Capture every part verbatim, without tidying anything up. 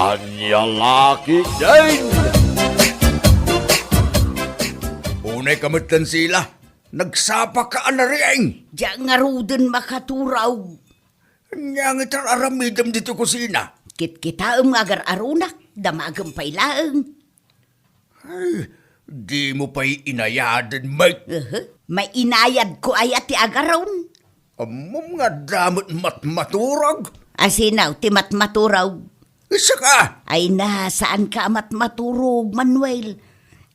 Ania la ketdin? Unay ka met, Sila. Nagsapaka a nariing. Diak ngaruden makaturog. Ania nga itar-aramidem ditoy kusina? Kitkitaem nga agar-arunak, damagem pay laeng. Ay, dimo pay inayaden, Mike. Aha, mainayadko aya ti agaron. Ammom nga adda met matmaturog? Asino ti matmaturog? Isu ka! Ay na, saanka a matmaturog, Manuel.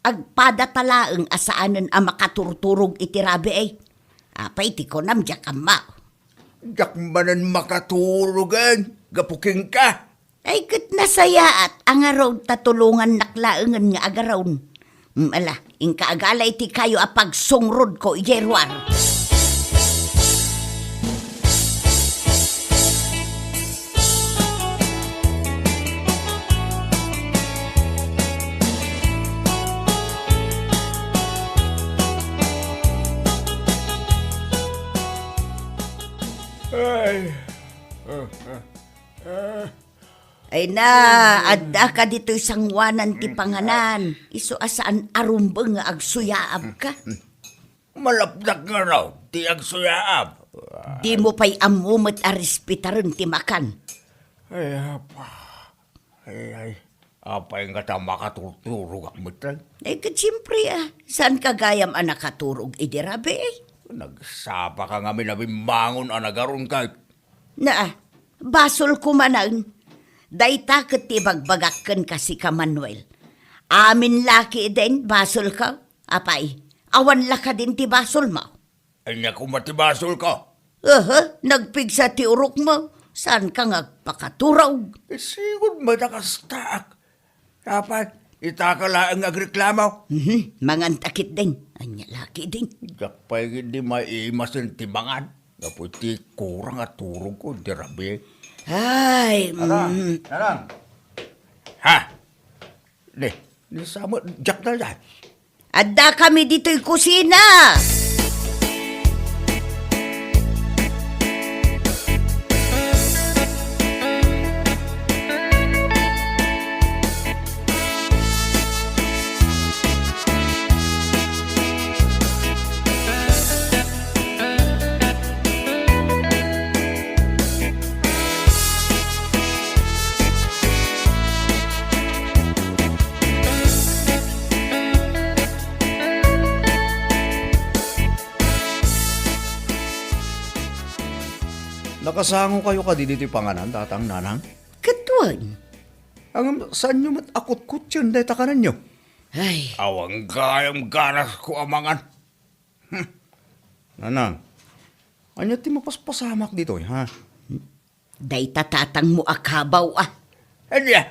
Agpadata laeng a saanen a makaturturog iti rabii. Apay ti kunam, diak ammo. Diak manen makaturogen, gapu kenka. Ay, ket nasayaat a ngarud ta tulongannak laengen nga agaron. Mm, ala, inka agala iti kayo a pagsungrodko idiay ruar. Ay. Ah, ah, ah. Ay na, addaka ditoy sangoanan ti panganan. Isu a saan a rumbeng nga agsuyaabka. Malapdak ngarud ti agsuyaab. Dimo pay ammo met a respetaren ti makan. Ay, apa. Ay, ay. Apay nga ta makaturturogak met, ay? Ay, ket siempre, a. Saanka gayam a nakaturog idi rabii? Nagsapaka ngamin a bimmangon a nagaron ket Na, a, basol koma naen. Dayta ket ti ibagbagak kenka, sika, Manuel. Amin la ketdin, basolka. Apay, awan la kadin ti basolmo? Ania koma ti basolko? Aha, nagpigsa ti urokmo. Saanka nga agpakaturog? Isigud met a kastaak. Dapat, itaka laeng nga agreklamo. Mhm, manganta ketdin. Ania la ketdin? Diak pay ketdi maimasen ti mangan. Gapu iti kurang a turogko idi rabii. Ay, Nanang, mm. Nanang. Ha? Di, di sa met, diak na dyan. Addakami ditoy kusina. Nakasangokayo kadi ditoy panganan, tatang, nanang? Ket wen. Ngem, saanyo met a kutkutien dayta kanenyo? Ay. Awan gayam ganasko a mangan. Hmm. Nanang, ania ti mapaspasamak ditoy, ha? Dayta tatangmo a kabaw, a. Ania?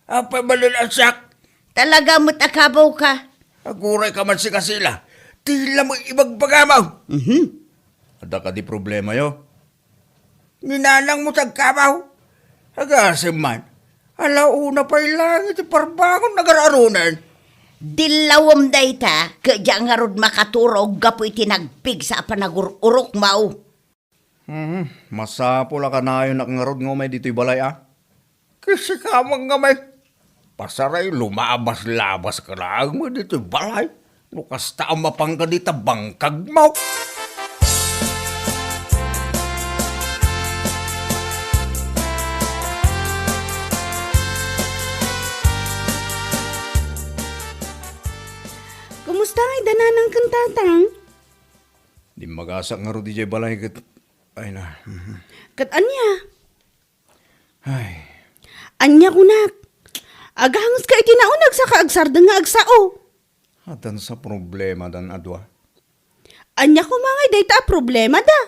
Apay manen a siak? Talaga met a kabawka. Agurayka man, sika, Sila. Dila met ibagbagamo. Mhm. Adda kadi problemayo? Ni nanangmo ti agkabaw. Agasem man. Ala, una pay laeng iti parbangon nga agar-arunen. Dillawem dayta, ket diak ngarud makaturog gapu iti nagpigsa a panagur-urokmo. Hmm, masapul a kanayonak ngarud nga umay ditoy balay, a. Ket sika met ngamin, pasaray, lumabas-labaska laeng met ditoy balay. No kasta a mapanka dita bangkagmo. Kumusta ngay da nanang ken tatang? Dimmagasak ngarud idiay balay ket, ay na. Mhm. Ket ania? Ay. Ania kunak? Agangeska iti nauneg saka agsardeng nga agsao. Addan sa problemadan a dua. Ania koma ngay dayta a problemada?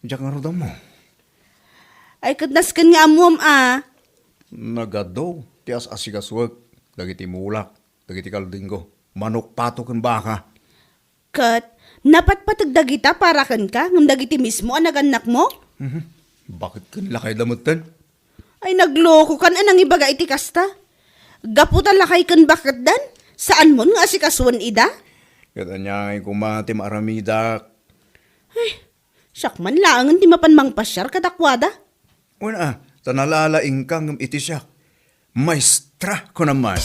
Diak ngarud ammo. Ay, ket nasken nga ammuam a. Nagadu ti as-asikasuek dagiti mulak, dagiti kaldingko, manok, pato, ken baka. Ket napatpateg dagita para kenka ngem dagiti mismo a nagannakmo? Mhm. Baket ken lakayda metten? Ay, naglokokan a nangibaga iti kasta. Gapu ta lakay ken baketdan, saanmon nga asikasuen ida? Ket ania ngay koma ti maaramidak? Ay, siak man laengen ti mapan mangpasiar kadakuada. Wen a, ta nalalaingka ngem iti siak. Maestra, kunam man.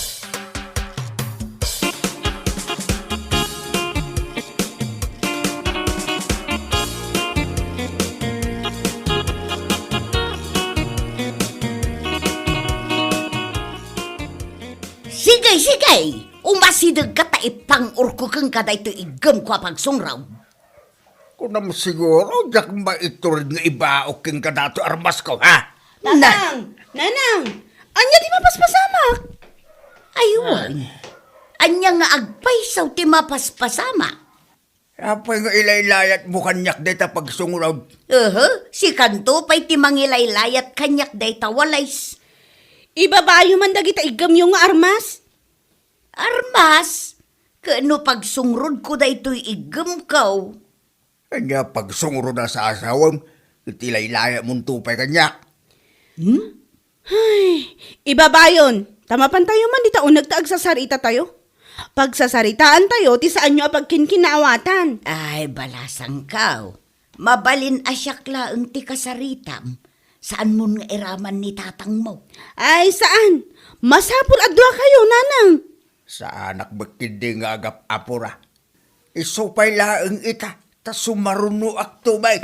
Sige, sige! Umasidegka ta ipang-urko kenka daytoy iggemko a pagsungrod. Kunam siguro, diak maitured nga ibaok kenka datoy armasko, ha? Tatang! Nanang! Ania ti mapaspasamak? Ay, wen. Ania nga agpayso ti mapaspasamak? Apay nga ilaylayatmo kaniak dayta pagsungrod? Ehe, sikanto pay ti mangilaylayat kaniak dayta walis. Ibabayo man dagita iggemyo nga armas? Armas? Ket no pagsungrodko daytoy iggemko? Ania pagsungro a sasawem, ket ilaylayatmonto pay kaniak? Hmm? Ay, ibabayon, ta mapantayo man dita uneg ta agsasarita tayo. Pagsasaritaan tayo ti saanyo a pagkinkinaawatan. Ay, balasangko. Mabalin a siak laeng ti kasaritam. Saanmon nga iraman ni tatangmo? Ay, saan. Masapul a duakayo, nanang. Saanak met ketdi nga agap-apura. Isu pay laeng ita, ta sumarunoakto met.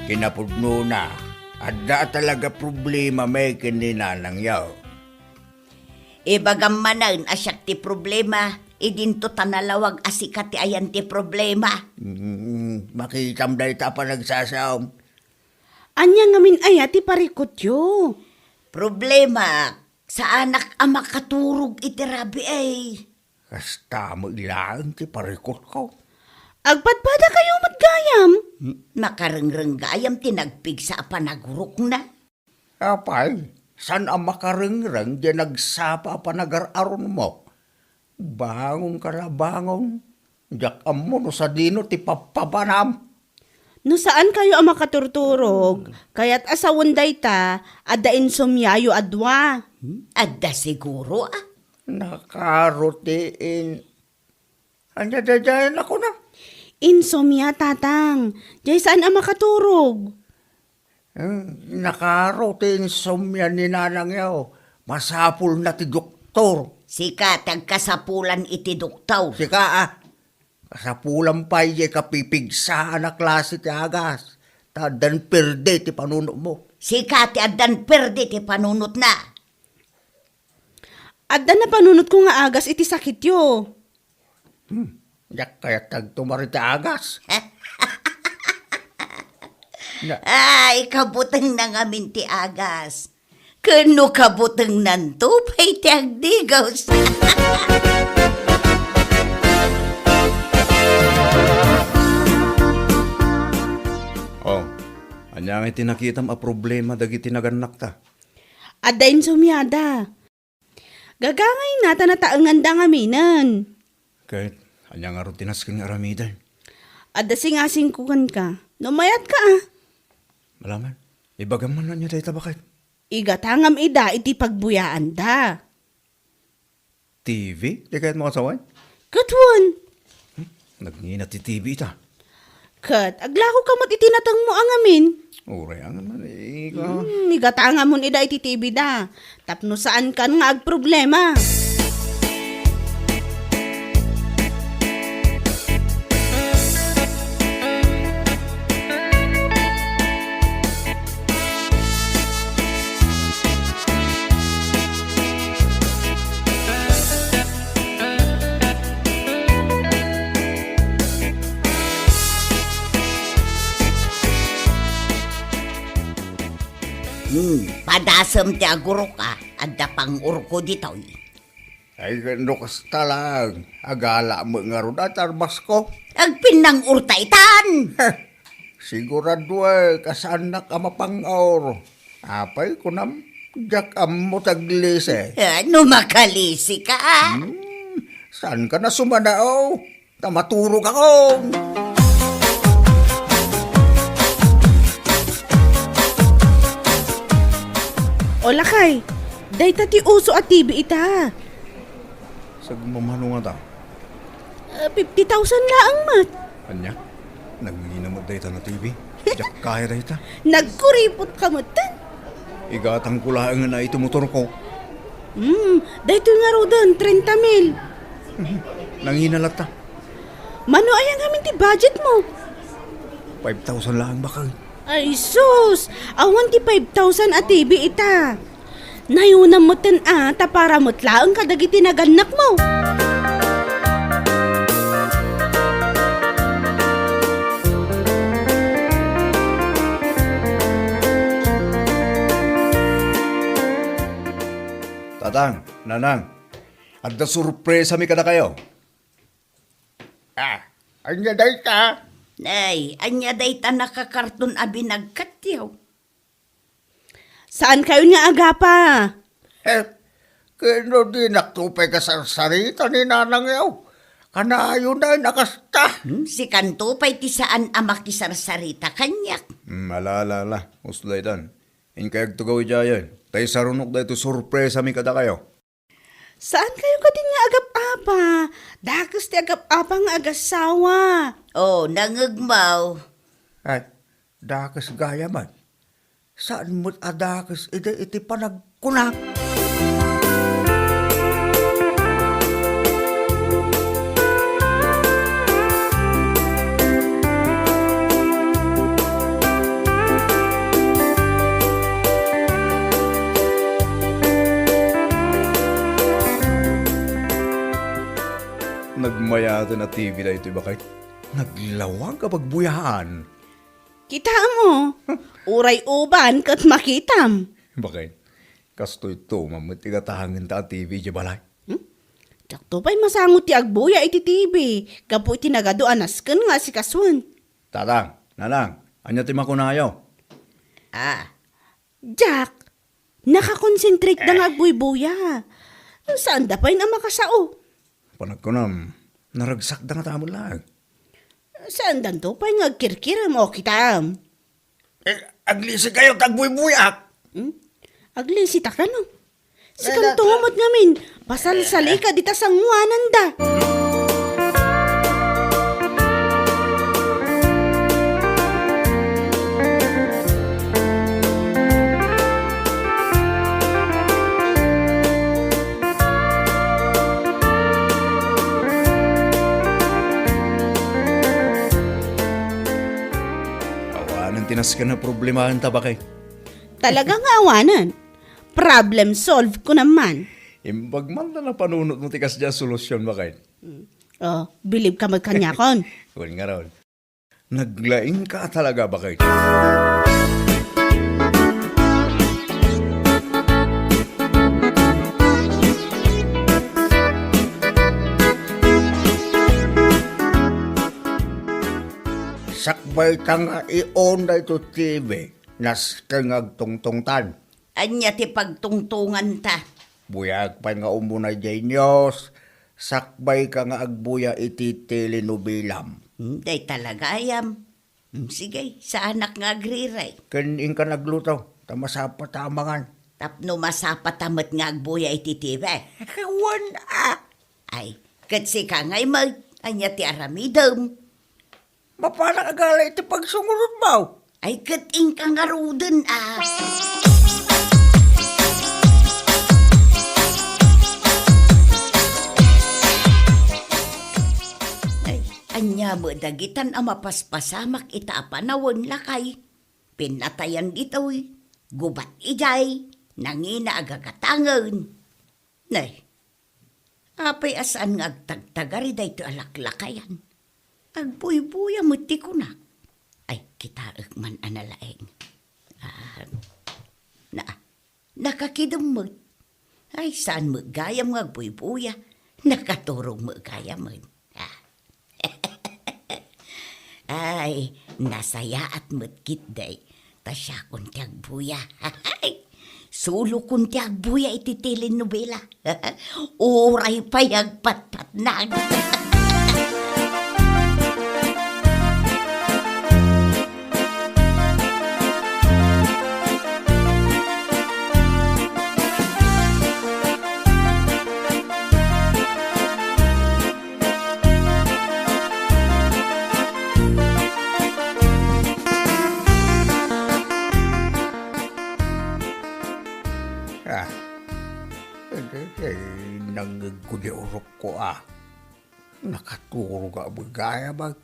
Kinapudnona, adda talaga problema met ken ni nanangyo. Ibagam manen a siak ti problema, idinto ta nalawag a sika ti ayan ti problema. Mm, makitam dayta a panagsasaom. Ania ngamin aya ti parikutyo? Problema, saanak a makaturog iti rabii. Kasta met laeng ti parikutko. Agpadpadakayo met gayam. Hmm, makarengreng gayam ti nagpigsa a panagurokna. Apay, saan a makarengreng diay nagsapa a panagar-aronmo? Bangonka la, bangon. Diak ammo no sadino ti pappabanam. No saankayo a makaturturog, kayat a sawen dayta, adda insomiayo a dua. Hmm? Adda siguro, a. Nakaro ti in-, Ania daydiay a kunam? Insomnia, tatang. Diay saan a makaturog. Hmm, nakaro ti insomnia ni nanangyo. Masapulna ti doktor. Sika ti agkasapulan iti doktor. Sika, a. Kasapulan pay diay kapipigsa a klase ti agas. Ta addan perde ti panunotmo. Sika ti addan perde ti panunotna. Adda napanunotko nga agas iti sakityo. Hmm, diak kayat ti agtumar iti agas. Na- Ay, kabutengna ngamin ti agas. Ken no kabutengnanto pay ti agdigos. Oh, ania ngay ti nakitam a problema dagiti nagannakta? Adda insomiada. Gagangayna ta nataenganda ngaminen. Ket, ania ngarud ti nasken nga aramiden? Adda singasingko kenka. No mayatka, a. Malaman, ibagam man ania dayta, baket. Igatangam ida iti pagbuyaanda. T V? Di kayatmo a sawen? Ket wen. Hmm? Nagngina ti T V ita. Ket, aglako ka met iti natengmo a ngamin. Uray, angan man, ika. Hmm, igatangamon ida iti T V da. Tapno saankan nga agproblema. Hmm, padasem ti agurok, a, adda pang-urko ditoy. Ay, no kasta lang, agala met ngarud a ti armasko. Agpinnang-urta itan! Heh, sigurado, e, kasaannak a mapang-or. Apay, kunam, diak ammo ti aglisi. E, no makalisi ka, a. Hmm, Saanka a sumanao? Ta maturogakon. O lakay, dayta ti uso a T V ita. Sagmamano ngata? Ah, fifty thousand laeng met. Ania? Nangina met dayta a T V? Diak kaya dayta. Nagkuripot ka met. Igatangko laeng iti motorko. Hmm, daytoy ngaruden, trenta mil. Nangina latta. Mano aya ngamin ti budget mo? Five thousand laeng, baket. Ay, sus! Awan ti five thousand a T V ita. Nayunam metten a, ta para met laeng kadagiti nagannakmo. Tatang, Nanang, adda sorpresami kadakayo. Ah, ania dayta? Ay, ania dayta nakakarton a binagkatyo? Saankayon nga agapa? Eh, ken no dinakto pay kasarsarita ni nanangyo? Kanayon a kasta. Hmm, sikanto pay ti saan a makisarsarita kaniak. Hmm, ala, ala, ala. Uslay tan. Inkayagto gawid idiayen. Ta isarunok daytoy sorpresami kadakayo. Saankayo kadin nga agap-apa? Dakes ti agap-apa nga agasawa. Oh, nangegmaw. Ay, dakes gayam. Saan met a dakes idi iti panagkuna? Nagmayaten a T V daytoy, baket. Naglawag a pagbuyaan. Kitaem, o. Uray uban ket makitam. Baket, kastoy to, mammet ti gatangenta a T V idiay balay. Hmm? Diakto pay masango ti agbuya iti T V, gapu iti nagadu a nasken nga asikasuen. Tatang, Nanang, ania ti makunayo? Ah. Jack, nakakonsentrate da nga agbuybuya. Saanda pay a makasao. Panagkunam, naragsakda nga tamon laeng. Saandanto pay nga agkirkirem o kitam? Eh, aglisi kayo, tagbuybuyak. Hmm? Aglisi ta kano? Sikanto met ngamin, pasalsalika dita sanguananda. Awanen ti nasken a problemaen ta, baket. Talaga nga awanen. Problem solved ko naman. Imbag man ta napanunot mo ti kasdiay a solusyon, baket. Mm. Oh, bilib ka met kaniakon. Wen ngarud. Naglaing ka talaga, baket. Sakbay ta nga i-on daytoy T V, nasken nga agtungtungtan. Ania ti pagtungtonganta? Buyaak pay nga umuna idiay news, sakbay ka nga agbuya iti telenovelam. Hmm, dayta la gayam. Hmm, sige, saanak nga agriray. Ken inka nagluto, ta masapa ta a mangan. Tapno masapa ta met nga agbuya iti T V. Wen a. Ay, ket sika ngay met, ania ti aramidem? Mapanak agala iti pagsungurotmo. Ay, ket inka ngaruden a. Ay, ania met dagitan a mapaspasamak ita a panawen, lakay? Pinatayan ditoy, gubat idiay, nangina a gagatangen. Nay, apay a saan nga agtagtagari daytoy a laklakayan? Agbuybuya met ti kunak. Ay, kitaek man a nalaeng. Ah, na, nakakidem met. Ay, saan met gayam nga agbuybuya? Nakaturog met gayam met. Ah. Ay, nasayaat met ketdi ta siakon ti agbuya. Sulokon ti agbuya iti telenovela. Uray pay agpatpatnag. Ah, iti, iti, nangngegko di urokko, ah. Nakaturog a bagay, abag.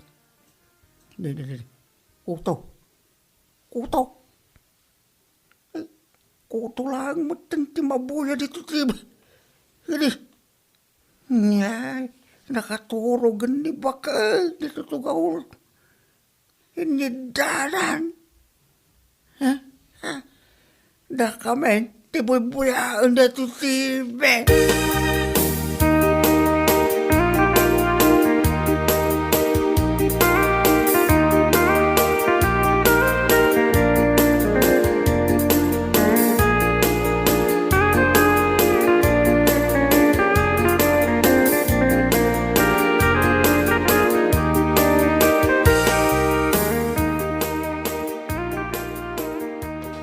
Di, di, di. Kuto. Kuto. Kuto laeng metten ti mabuya ditoy T V. Idi, ngay, nakaturogen ni bakay ditoy tugaw. Iniddanan. Ha? Ha? Dakamen ti buybuyaen ditoy T V.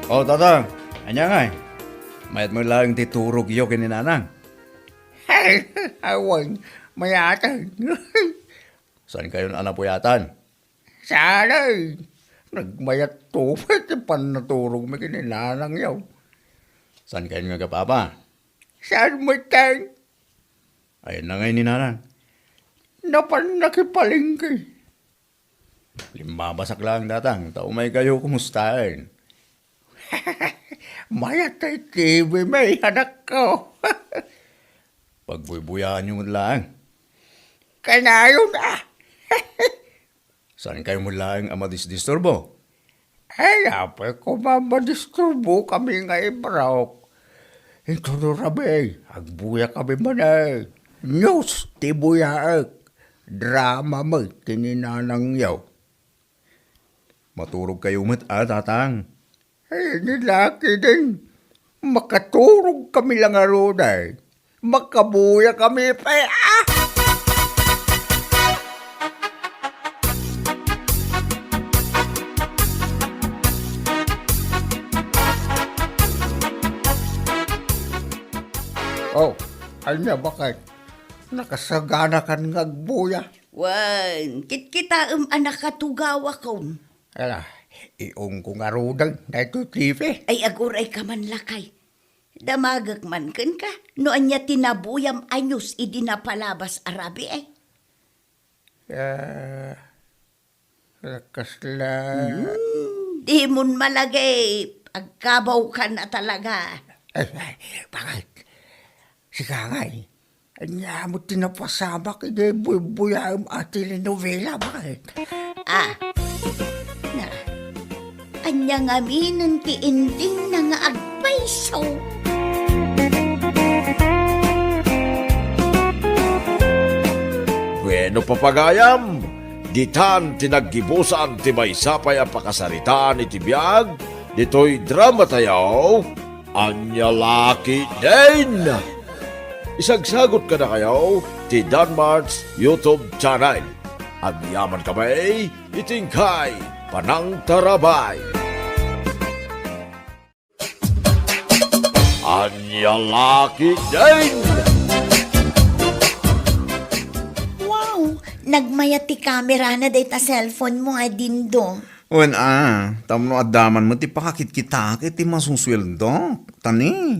O, Tatang, ania ngay? Mayat met laeng ti turogyo ken ni Nanang. Awan, mayat. Saankayon a napuyatan? Saan, ay. Nagmayat to pay ti pannaturogmi ken ni Nanangyo. Saankayon nga agapapa? Saan metten? Ayanna ngay ni Nanang. Napan nakipalengke. Limmabasak laeng, Tatang, ta umaykayo kumustaen. Mayat ti T V mi, anakko. Pagbuybuyaanyo met laeng. Kanayon, ah. Saankayo met laeng a madisdisturbo? Ay, apay koma madisturbo kami nga ibraok. Intono rabii, agbuya kami manen. News ti buyaek. Drama met ti ni Nanangyo. Maturogkayo met a, Tatang. Ay, ni Lucky din. Makaturog kami la ngarud, ay. Makabuya kami pay, ah! Oh, ania, baket? Nakasaganakan nga agbuya? Wen, kitkitaem a nakatugawakon. Ala, iongko ngaruden daytoy T V. Ay, aguray ka man, lakay. Damagek man kenka, no ania ti nabuyam a news idi napalabas a rabii, eh. Ah, kasla. Hmm, dimon malagip. Agkabawkan a talaga. Ay, ay, bakit? Sika ngay, ania met ti napasamak idi buybuyaem a telenovela, bakit? Ah, na, ania ngaminen ti endingna nga agpayso? Bueno, papagayam, ditan ti naggibusan ti maysa pay a pakasaritaan iti biag ditoy dramatayo. Ania la ketdin? Isagsagot kadakayo ti Danmart's YouTube channel. Agyamankami iti inkay panangtarabay. Ania la ketdin? Wow! Nagmayat ti kamerana dayta cellphone mo, a Dindo. Wen a, tapno adda man met ti pakakitkitaak iti masusueldok, ta ni,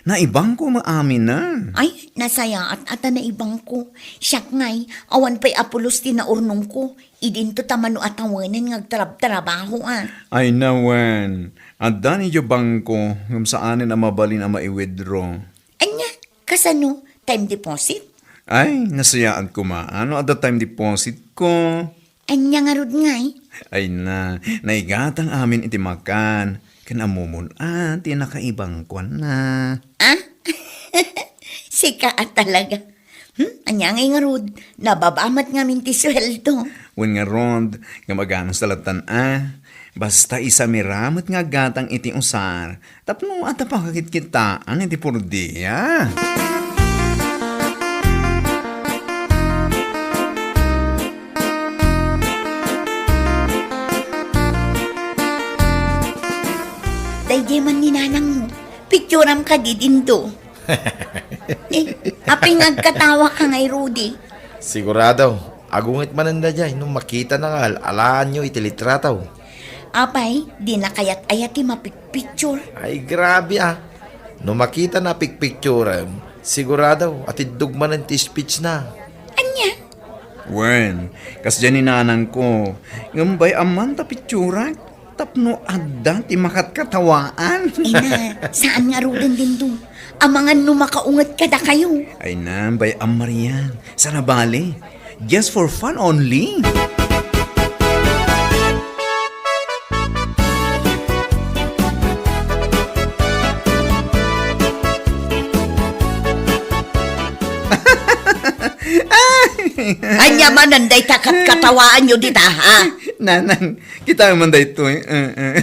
naibangko met aminen. Ay, nasayaat a ta naibangko. Siak ngay, awan pay a pulos ti naurnongko. Idinto ta mano a tawenen nga agtrabtrabaho, a. Ay na wen, adda ni idiay bangko ngem saanen a mabalin a mai-withdraw. Ania? Kasano? Time deposit? Ay, nasayaat koma no adda time deposit ko. Ania ngarud ngay? Ay na, naigatang amin iti makan, ken ammomon a ti nakaibangkuanna. Ah? Sika a talaga. Hmm? Ania ngay ngarud? Nababa met ngamin ti sueldo. Wen ngarud, ngem aganasta lattan a. Basta isamira met nga aggatang iti usar tapno adda pakakitkitaan iti purdia. Daydiay man ni nanangmo, picturam kadi dindo. Eh, apay nga agkatawa ka ngay, Rudy? Sigurado, agunget manen daydiay no makitana nga al-alaanyo iti litrato. Apay, dina kayat aya ti mapikpicture? Ay, grabe ah. No makitana a pikpicturem, sigurado, atiddog manen ti speech na. Ania? Wen, kasdiay ni nanangko, ngem bay-am man ta picturak tapno adda ti makatkatawaan. Ay na, saan ngaruden dindo? Amangan no makaunget kadakayo. Ay na, bay-am Marian. Sana bale. Just for fun only. Ania manen dayta katkatawaanyo dita, ha? Nanang, kita man daytoy. Eh, eh.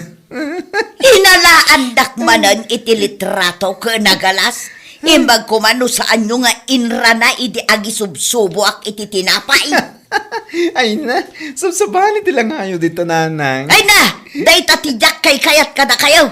Inalaandak manen iti litrato ken nagalas. Imbag koma no saanyo nga inrana idi agisubsuboak iti tinapay. Ay na, sabsabali ti langayo dita, nanang. Ay na, dayta ti diak kaykayat kadakayo.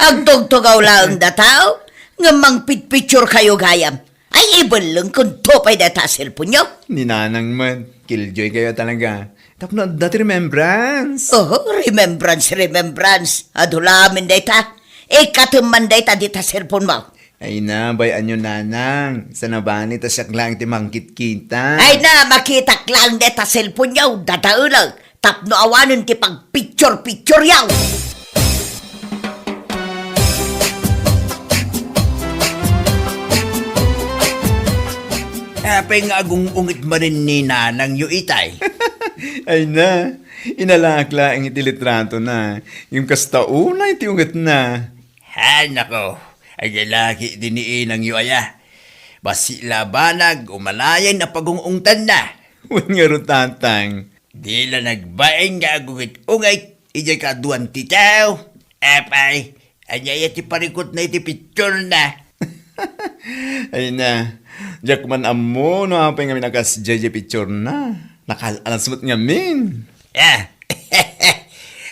Agtugtugaw laeng dataw, ngem mangpitpicture kayo gayam. Ay, ibellengkonto pay dayta a cellphone-yo. Ni nanang met, killjoy kayo talaga. Tapno adda ti remembrance. Oho, remembrance, remembrance. Adu lamin dayta. Ikkatem man dayta dita cellphone-mo. Ay na, bay-anyo, nanang. Sana bale ta siak laeng ti mangkitkita. Ay na, makitak laeng dayta cellphone-yo, dadaelek. Tapno awanen ti pagpicture-picture-yo. Apay nga agung-unget manen ni nanangyo itay? Ay na, inalaak laeng iti litratona. Ngem kasta unay ti ungetna. Ha, nako, ania la ketdi ni inangyo aya. Bassit la a banag, umalayen a pagung-ungtanna. Wen ngarud, tatang. Di la nagbain nga agunget-unget idiay kaaduan ti tao. Apay, ania aya ti parikutna iti picturena? Ay na, diak man ammo no apay ngamin a kasdiay diay picturena. Nakaal-alas met ngamin. Ah.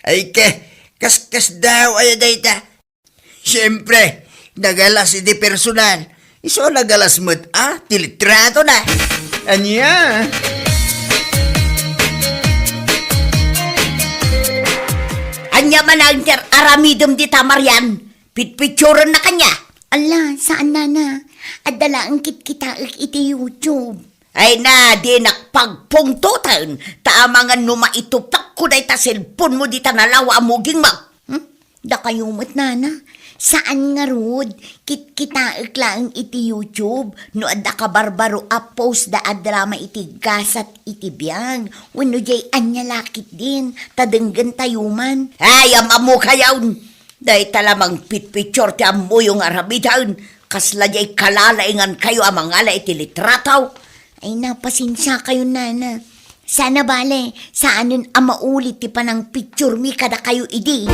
Ay ka, kaskasdaaw aya dayta. Siempre, nagalas iti personal. Isu a nagalas met a ti litratona. Ania? Ania man a inter aramidem dita, Marian? Pitpicturenna kaniak? Ala, saan, nana. Adda laeng kitkitaek iti YouTube. Ay na, dinak pagpungtoten, ta amangan no maitupakko dayta cellphone-mo dita nalawa a mugingmo. Hmm? Dakayo met, nana. Saan ngarud, kitkitaek laeng iti YouTube no adda kabarbaro a post da a drama iti gasat iti biag. Wenno diay ania la ketdin, ta denggentayo man. Ay, am-ammokayon! Dayta la mangpitpicture ti ammoyo nga aramiden, kasla diay kalalaingankayo a mangala iti litrato. Ay, napasensiakayon, nana. Sana bale, saanen a maulit ti panangpicturemi kadakayo idi.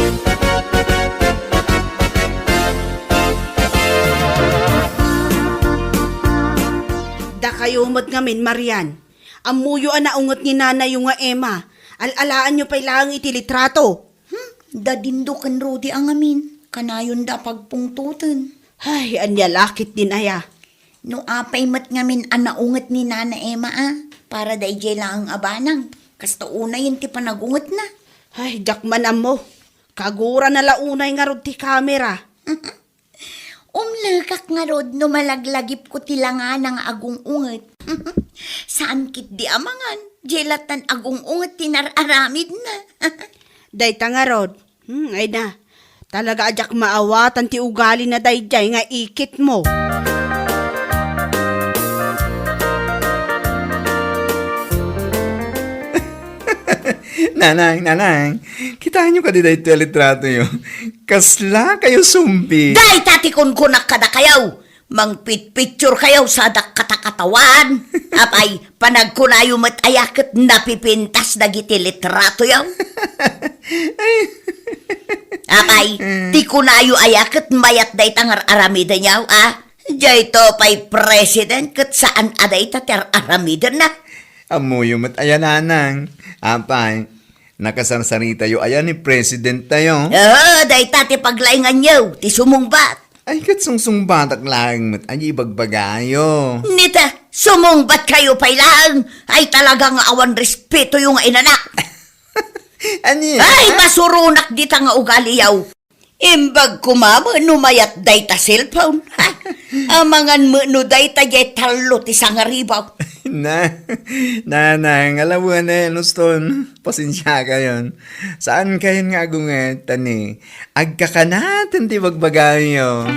Dakayo met ngamin, Marian. Ammoyo a naunget ni nanayo nga Emma. Al-alaanyo pay laeng iti litrato. Hmm, da Dindo ken Rudy a ngamin, kanayonda a pagpungtoten. Ay, ania la ketdin aya? No apay met ngamin a naunget ni Nana Emma a, para daydiay laeng a banag, kasta unayen ti panagungetna. Ay, diak man ammo. Kagurana la unay ngarud ti kamera. Umlekak ngarud no malaglagipko ti langana nga agung-unget. Saan ketdi a mangan, diay lattan agung-unget ti nar-aramidna. Dayta ngarud, hmm, ay na, talaga a diak maawatan ti ugalina daydiay nga ikitmo. Nanang, nanang, kitaenyo kadi daytoy a litratoyo? Kaslakayo sumpit. Dayta ti kunkunak kadakayo. Mangpitpicturekayo sa dakkatakatawaan. Apay, panagkunayo met aya ket napipintas dagiti litratoyo? Apay, ti kunayo aya ket mayat dayta nga ar-aramidenyo, a? Dayto pay president ket saan a dayta ti ar-aramidenna. Ammoyo met aya, nanang. Apay, nakasarsaritayo aya ni presidentayo? Oo, dayta ti paglainganyo, ti sumungbat. Ay, ket sungsungbatak laeng met aya ibagbagayo. Nita, sumungbatkayo pay laeng. Ay, talaga nga awan respetoyo nga inanak. Ania? Ay, masuronak dita nga ugaliyo. Imbag koma met no mayat dayta cellphone. Amangan met no dayta diay tallo ti sangaribaw. Na, nanang, alawen, Nuston. Pasensiakayon. Saankayon nga agunget, ta ni, agkakanaten ti bagbagayo.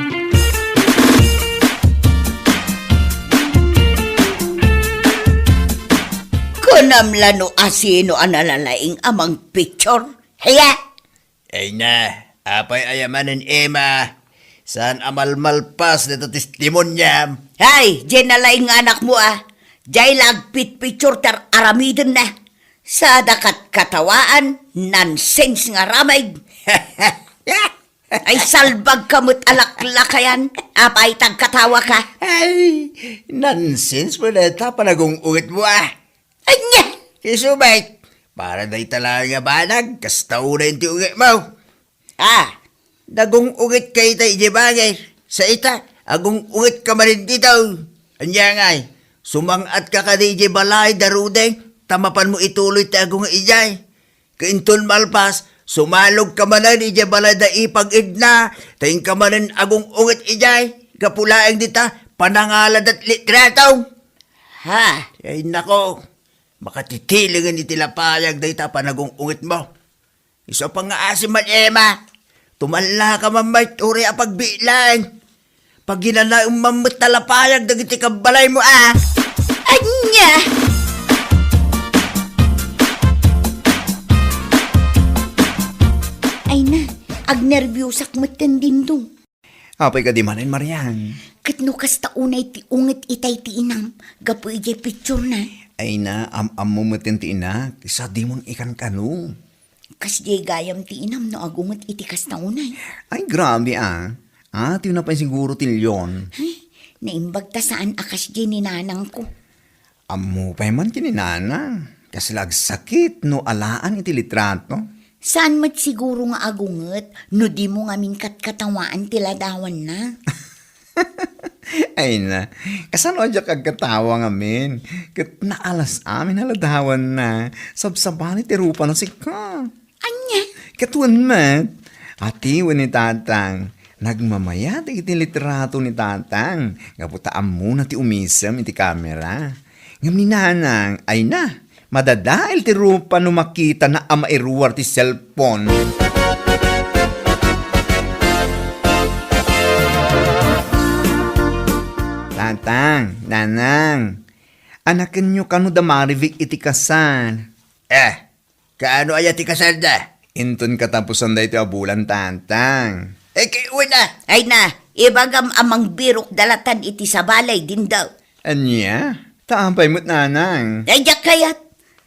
Kunam la no asino a nalalaing a mangpicture. Hiya! Ay na, apay aya manen, Emma? Saan a malmalpas dayta testimoniam? Hay, diay nalaing nga anakmo, a. Diay la agpitpicture ti ar-aramidenna. Sada katkatawaan, nonsense nga aramid. Ay, salbagka met a laklakayan. Apay ta agkatawaka? Ay, nonsense met dayta panagung-ungetmo, a. Ania? Isu met, para dayta laeng a banag, kasta unay ti ungetmo. A, nagung-ungetka ita idiay bangir. Sa ita, agung-ungetka manen ditoy. Ania ngay, sumang-atka kadi idiay balay da Rudeng, ta mapanmo ituloy ti agunget idiay. Ket inton malpas, sumalogka manen idiay balay da Ipag Edna, ta inka manen agung-unget idiay. Gapu laeng dita, panangaladat litrato. Ha? Ay nako, makatitilingen iti lapayag dayta panagung-ungetmo. Isu a pangngaasim man, Emma. Tumallaka man met uray a pagbiit laeng. Paginanaem man met ta lapayag dagiti kabbalaymo, a. Ania? Ay na, agnerbiosak metten, Dindong. Apay kadi manen, Marian? Ket no kasta unay ti unget itay ti inam, gapu idiay picturena. Ay na, am-ammo metten ti inak, sa dimon ikankano. Kasdiay gayam ti inam no agunget iti kasta unay. Ay, grabe, a. Atiwna pay siguro ti leon. Ay, naimbag ta saan a kasdiay ni nanangko. Ammo pay man ken ni nanang, kasla agsakit no alaan iti litrato. Saan met siguro nga agunget no dimo ngamin katkatawaan ti ladawanna. Ay na, kasano a diak agkatawa ngamin? Ket naalas amin a ladawanna, sabsabali ti rupana sika. Ania? Ket wen met, atiwen ni Tatang, nagmamaya dagiti litrato ni Tatang, gapu ta ammona ti umisem iti kamera. Ngem ni Nanang, ay na, madadael ti rupa no makitana a mairuar ti cellphone. Tatang, Nanang, anakenyo kano da Marivic iti kasal? Eh, kaano aya ti kasalda? Inton katapusan daytoy a bulan, Tatang. Eh, kay, wen a. Ay na, ibagam a mangbirok dalatan iti sabali, Dindong. Ania? Ta apay met, Nanang? Ay, diak kayat.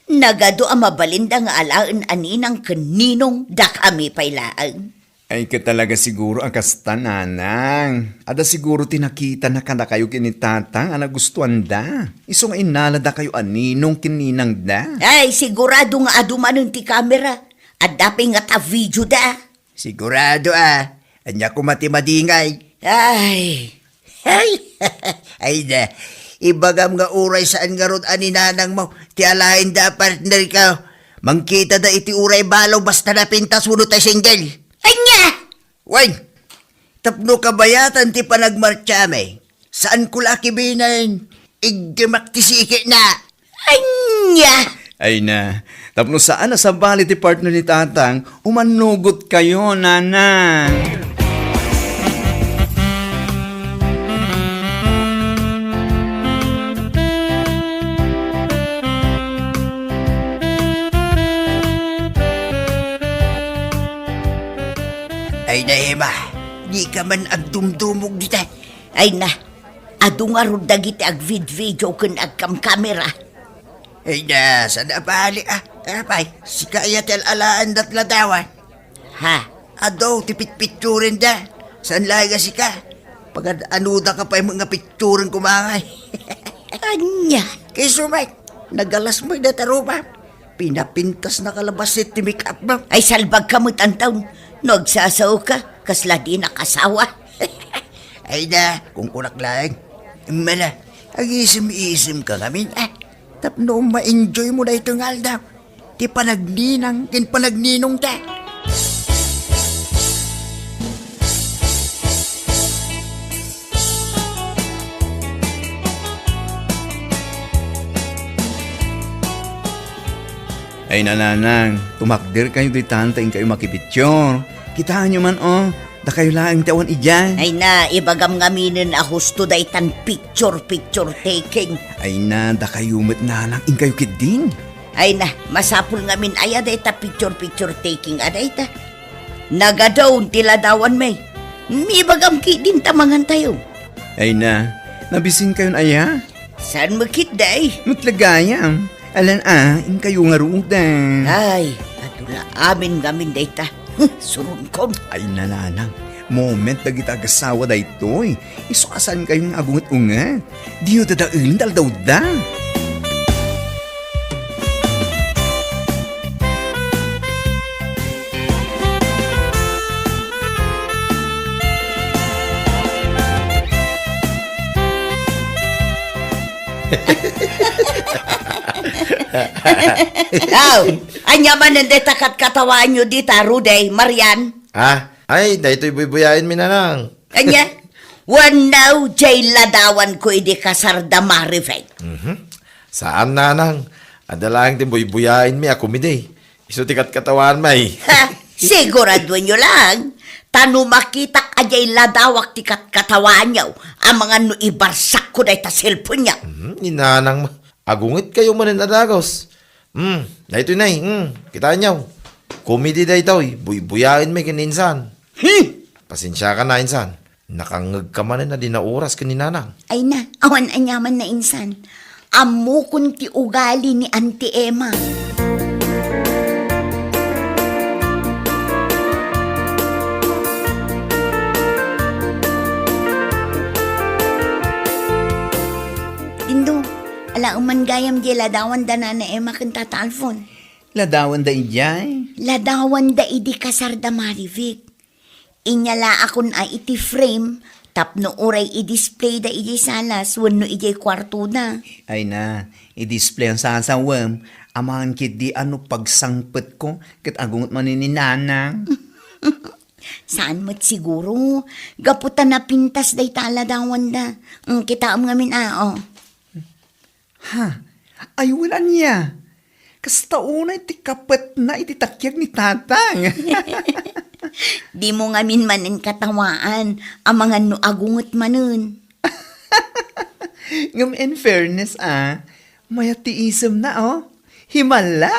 Nagadu a mabalinda nga alaen a ninang ken ninong, dakami pay laeng. Ay, ket talaga siguro a kasta, Nanang. Adda siguro ti nakitana kadakayo ken ni Tatang a nagustuanda. Isu nga innaladakayo a ninong ken ninangda. Ay, sigurado nga adu manen ti kamera. Adda pay ngata videoda. Sigurado a. Ania koma ti madingay? Ay. Ay, ay da. Ibagam nga uray saan ngarud a ni nanangmo ti alaenda a partner ka. Mangkitada iti uray balo basta napintas wenno ta single. Ania? Wen, tapno kabayatan ti panagmartsaami, saanko la a kibinen, igdemak ti sikina. Ania? Ay na, tapno saan a sabali ti partner ni Tatang, umannugotkayo, Nanang. Ay na, Emma, dika man agdumdumog dita. Ay na, adu ngarud dagiti agvidvideo ken agkamkamera. Ay na, saan a bali, a. Apay, sika aya ti al-alaen dat ladawan? Ha? Adu ti pitpitsurenda. Saan laeng a sika? Pagad-anodaka pay met nga pitsuren koma ngay. Ania? Kayso met, nagalas met dayta rupa. Pinapintasnaka labasit ti make-up mo. Ay, salbagka met, Anton. No agsasaoka, kasla dinak asawa. Ay na, kunkunak laeng. Mala, agisem-isemka ngamin, ah. Tapno ma-enjoy mo daytoy nga aldaw. Ti panagninang ken panagninongta. Ay, nanang, tumakderkayo ditan ta inkayo makipicture. Kitaenyo man, oh, dakayo laeng ti awan idiay. Ay na, ibagam ngaminen a husto daytan picture, picture taking. Ay na, dakayo met, nanang, inkayo ketdin. Ay na, masapul ngamin aya dayta picture-picture taking a dayta. Nagadun ti ladawan, may. Ibagam ketdin ta mangantayo. Ay na, nabisinkayon aya? Saan met ketdi? Met la gayam. Alan a, inkayo ngaruden. Ay, adu la amin ngamin dayta. Suronkon. Ay na, nanang. Moment dagiti agasawa daytoy. Isu a saankayo nga agunget-unget. Diyo dadaelen ta aldawda. Aw, ania manen dayta katkatawaanyo dita, Rudy, Marian? Ah, ay, daytoy buybuyaenmi, nanang. Ania? Wenno, jay ladawanko idi kasar da Marivic. Mhm. Saan, nanang. Adda laeng ti buybuyaenmi a komidi. Isu ti katkatawaanmi. Ha? Siguraduenyo lang. Ta no makitak a jay ladawak ti katkatawaanyo, amangan no ibarsakko dayta cellphone-yo. Mhm, ni nanang ma-, agungetkayo manen a dagus. Hmm, daytoy nay, hmm, kitaenyo. Komidi daytoy, buybuyaenmi ken ni insan. Hmm! Pasensiaka na, insan. Nakangngegka manen a di naoras ken ni nanang. Ay na, awan aniaman na insan. Ammokon ti ugali ni Auntie Emma. Dindo, alaem man gayam di ladawan da Nana Emma ken Tata Alfon. Ladawan da idiay? Ladawan da idi kasar da Marivic. Inyalaakon a iti frame tapno uray i-display da idiay salas wenno idiay kuarto da. Ay na, i-display a sasawem, amangan ketdi a no pagsangpetko ket agunget manen ni nanang. Saan met siguro, gapu ta napintas dayta a ladawan da. Mm, kitaem ngamin a, oh. Ha? Ay, wen ania? Kasta unay ti kapetna iti takiag ni Tatang. Dimo ngamin manen katawaan, amangan no agunget manen. Ngem in fairness, ah, mayat ti isemna, oh. Himala!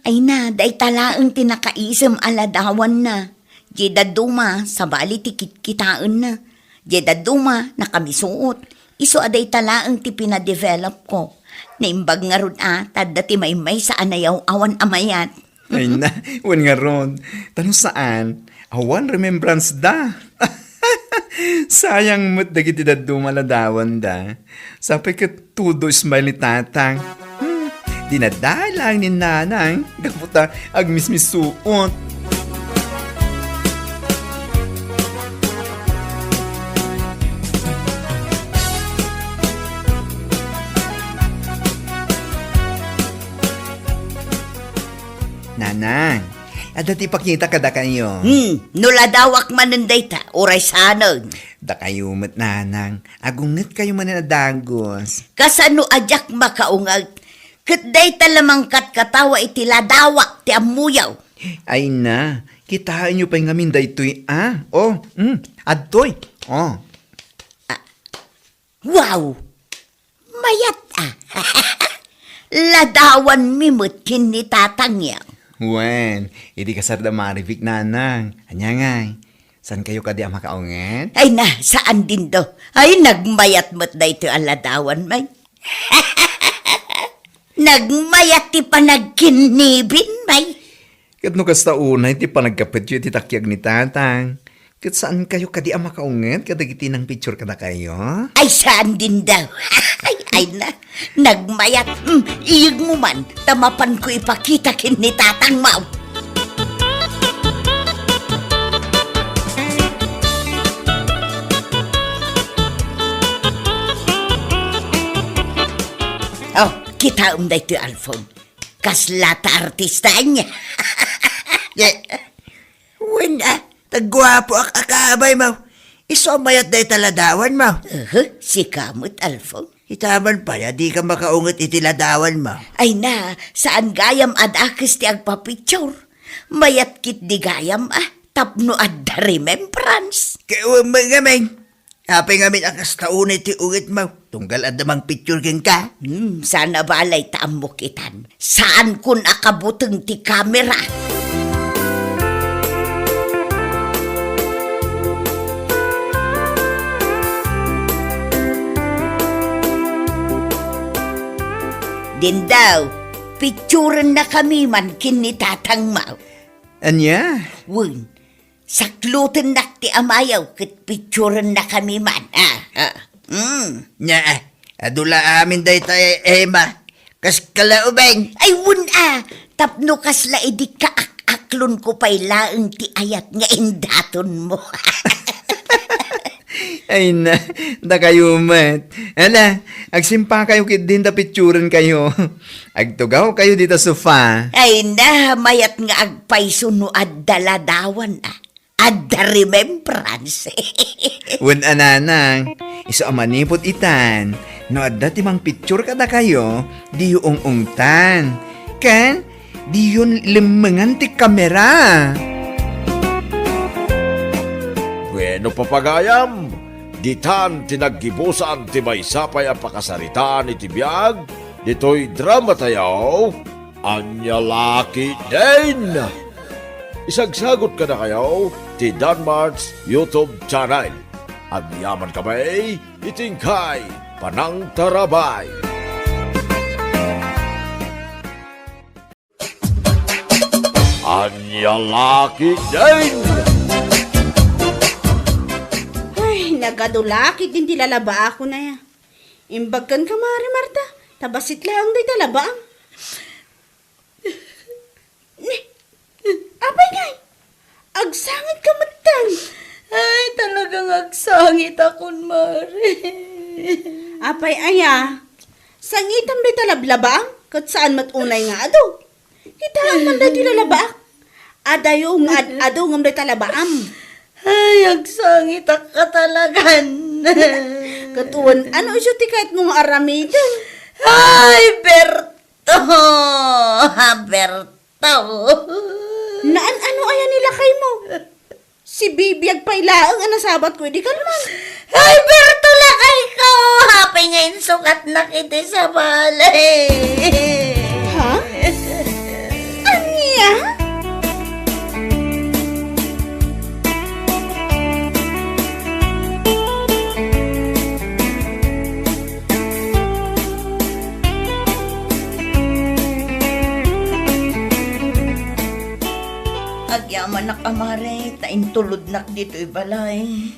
Ay na, dayta laeng ti nakaisem a ladawanna. Diay dadduma, sabali ti kitkitaenna. Diay dadduma, nakamisuot. Isu a dayta laeng ti pinadevelopko. Naimbag ngarud a, ta adda ti maymaysa a nayaw-awan a mayat. Ay na, wen ngarud. Ta no saan, awan remembrance da. Sayang met dagiti dadduma a ladawan da. Sapay ket todo smile ni Tatang. Hmm, dinadalan ni Nanang gapu ta agmismisuot. Nanang, adda ti ipakita kadakayo. Hmm, no ladawak manen dayta, uray saanen. Dakayo met, Nanang, agungetkayo manen a dagus. Kasano a diak makaunget? Ket dayta la mangkatkatawa iti ladawak ti ammoyo. Ay na, kitaenyo pay ngamin daytoy, ah. Oh, mm, adtoy. Oh. Ah, wow! Mayat, ah. Ladawanmi met ken ni Tatangyo. Wen, idi kasar da Marivic, Nanang. Ania ngay? Saankayo kadi a makaunget? Ay na, saan dindo. Ay, nagmayat met daytoy a ladawan, may. Nagmayat ti panagkinnibin, may. Ket no kasta unay ti panagkapetyo iti takiag ni Tatang, ket saankayo kadi a makaunget kadagiti nangpicture kadakayo? Ay, saan din daw. Ay, ay na, nagmayat. Hmm, iyegmo man, ta mapanko ipakita ken ni Tatang Mau. Oh, kitaem daytoy, Alfong. Kasla ta artista ania. Wen, ah, tagguapoak a kaabay, Mau. Isu a mayat dayta ladawan, Mau. Aha, sika met, Alfong. Itaman pay a dika makaunget iti ladawan, Mau. Ay na, saan gayam a dakes ti agpapicture. Mayat ketdi gayam, ah, tapno adda remembrance. Kawan met ngamin. Apay ngamin a kasta unay ti unget, Mau? Tunggal adda mangpicture kenka? Hmm, saan a balay ta ammok itan. Saankon a kabuteng ti kamera. Din daw, picturennakami man ken ni Tatang Mau. Ania? Wen, saklutennak ti amayo ket picturennakami man. Ah, ah. Mm. Nia, adu la amin dayta, Emma. Kas kalaubeng. Ay, wen a, tapno kasla idi kaak-aklonko pay laeng ti ayat nga indatonmo. Ay na, dakayo met. Ala, agsimpakayo ketdin ta picturenkayo. Agtugawkayo dita sofa. Ay na, mayat nga agpayso no adda ladawan, ah. Adda remembrance. Wen a, nanang, isu a manipud itan, no adda ti mangpicture kadakayo, diyo ung-ungtan. Ken, diyon lemmengan ti kamera. Bueno, papagayam, ditan ti naggibusan ti maysa pay a pakasaritaan iti biag ditoy dramatayo, Ania La Ketdin. Isagsagut kadakayo ti Danmart's YouTube channel. Agyaman kami iti inkay panangtarabay. Ania La Ketdin. Ay, nagadu La Ketdin ti lalabaakon aya. Imbag kenka, Mari Marta, ta bassit laeng dayta labaam. Ni, apay ngay? Agsangit ka metten. Ay, talagang agsangit akon, Mari. Apay aya? Sangitam dayta lablabaam, ket saan met unay nga adu. Kitaem man daytoy lalabaak. Adayo nga ad-adu ngem dayta labaam. Ay, agsangitak ka talagan. Ket wen, ano isu ti kayatmo nga aramiden? Ay, Berto! Berto! Naan-ano aya ni lakaymo? Si Bibiag pay laeng a nasabatko idi kalman. Ay, Berto, lakayko! Apay nga insukatnak iti sabali. Ha? Ania? Agyamanak a, Mare, ta intulodnak ditoy balay.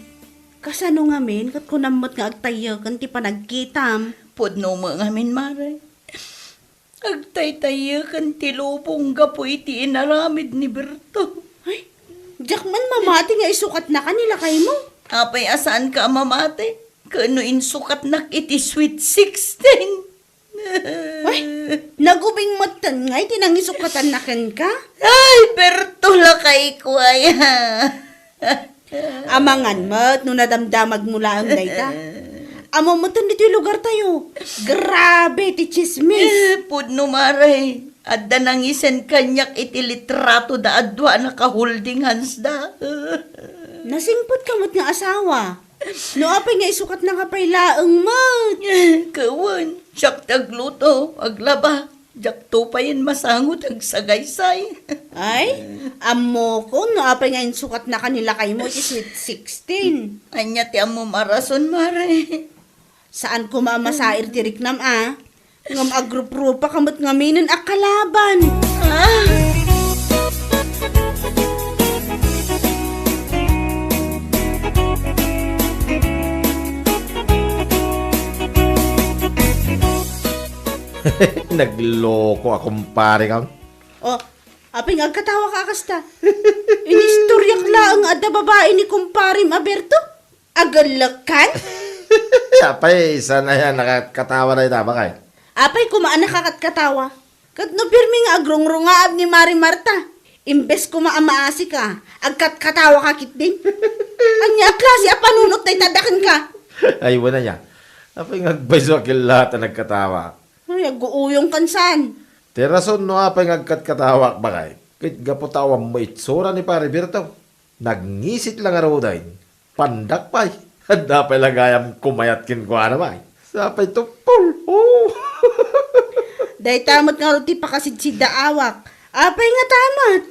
Kasano ngamin ket kunam met nga agtayyeken ti panagkitam? Pudno met ngamin, Mare. Agtaytayyeken ti lubong gapu iti inaramid ni Berto. Ay, diak man mamati nga isukatnaka ni lakaymo. Apay a saanka a mamati? Ken no insukatnak iti Sweet Sixteen. Ay, nagubing metten ngay ti nangisukatan na kenka? Ay, Berto, lakayko aya. Amangan met no nadamdamagmo laeng dayta. Ammom metten ditoy lugartayo. Grabe ti chismis. Pudno, Mare. Adda nangisen kaniak iti litrato da adua a naka-holding hands da. Nasingpet ka met nga asawa. No apay nga isukatnaka pay laeng met. Kawen, siak ti agluto, aglaba. Diakto payen masango ti agsagaysay. Ay, ammokon no apay nga insukatnaka ni lakaymo iti Sweet Sixteen. Ania ti ammom a rason, Mare? Saan koma a masair ti riknam, a. Ngem agruprupa ka met ngaminen a kalaban. Ah! Nagloko a kumpare kam. Oh, apay nga agkatawa ka a kasta? Inistoriak laeng nga adda babae ni kumparem a Berto. Agellekkan? Apay, saan aya nakatkatawa dayta, bakay? Apay koma a nakatkatawa? Ket no pirmi nga agrugrungaab ni Mari Marta, imbes koma a maasika, agkatkatawa ka ketdin. Ania a klase a panunot dayta daken ka? Ay, wen aya. Apay nga agpayso a kellaat a nagkatawa? Ay, aguuyong kan saan? Ti rason no apay nga agkatkatawak, bakay, ket gapu ta awan mo itsura ni Pare Berto. Nagngisit la ngaruden. Pandak pay. Adda pay la gayam kumayat kenkuana, bay. Sapay tuppol. Oh. Dayta met ngarud ti pakasidsiddaawak. Apay nga tamat?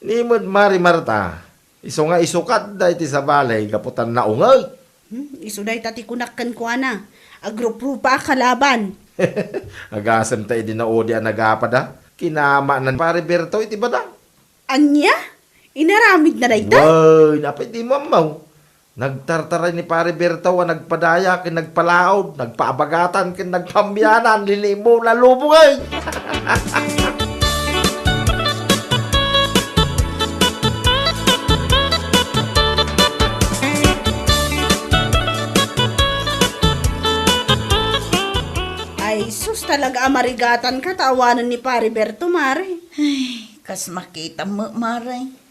Ni met Mari Marta. Isu nga isukatda iti sabali gapu ta naunget. Hmm, isu dayta ti kunak kenkuana. Agruprupa a kalaban. Agasem ta idi naudi a nagapada, kinamana ni Pare Berto iti badang. Ania? Inaramidna dayta? Wen, apay dimo ammo? Nagtartaray ni Pare Berto a nagpadaya ken nagpalaod, nagpaabagatan ken nagpambianan, lilibo, lalubong, ay! Ay, sus, talaga a marigatan ka ta awanen ni Pare Berto, Mare. Ay, kas makitam met, Mare.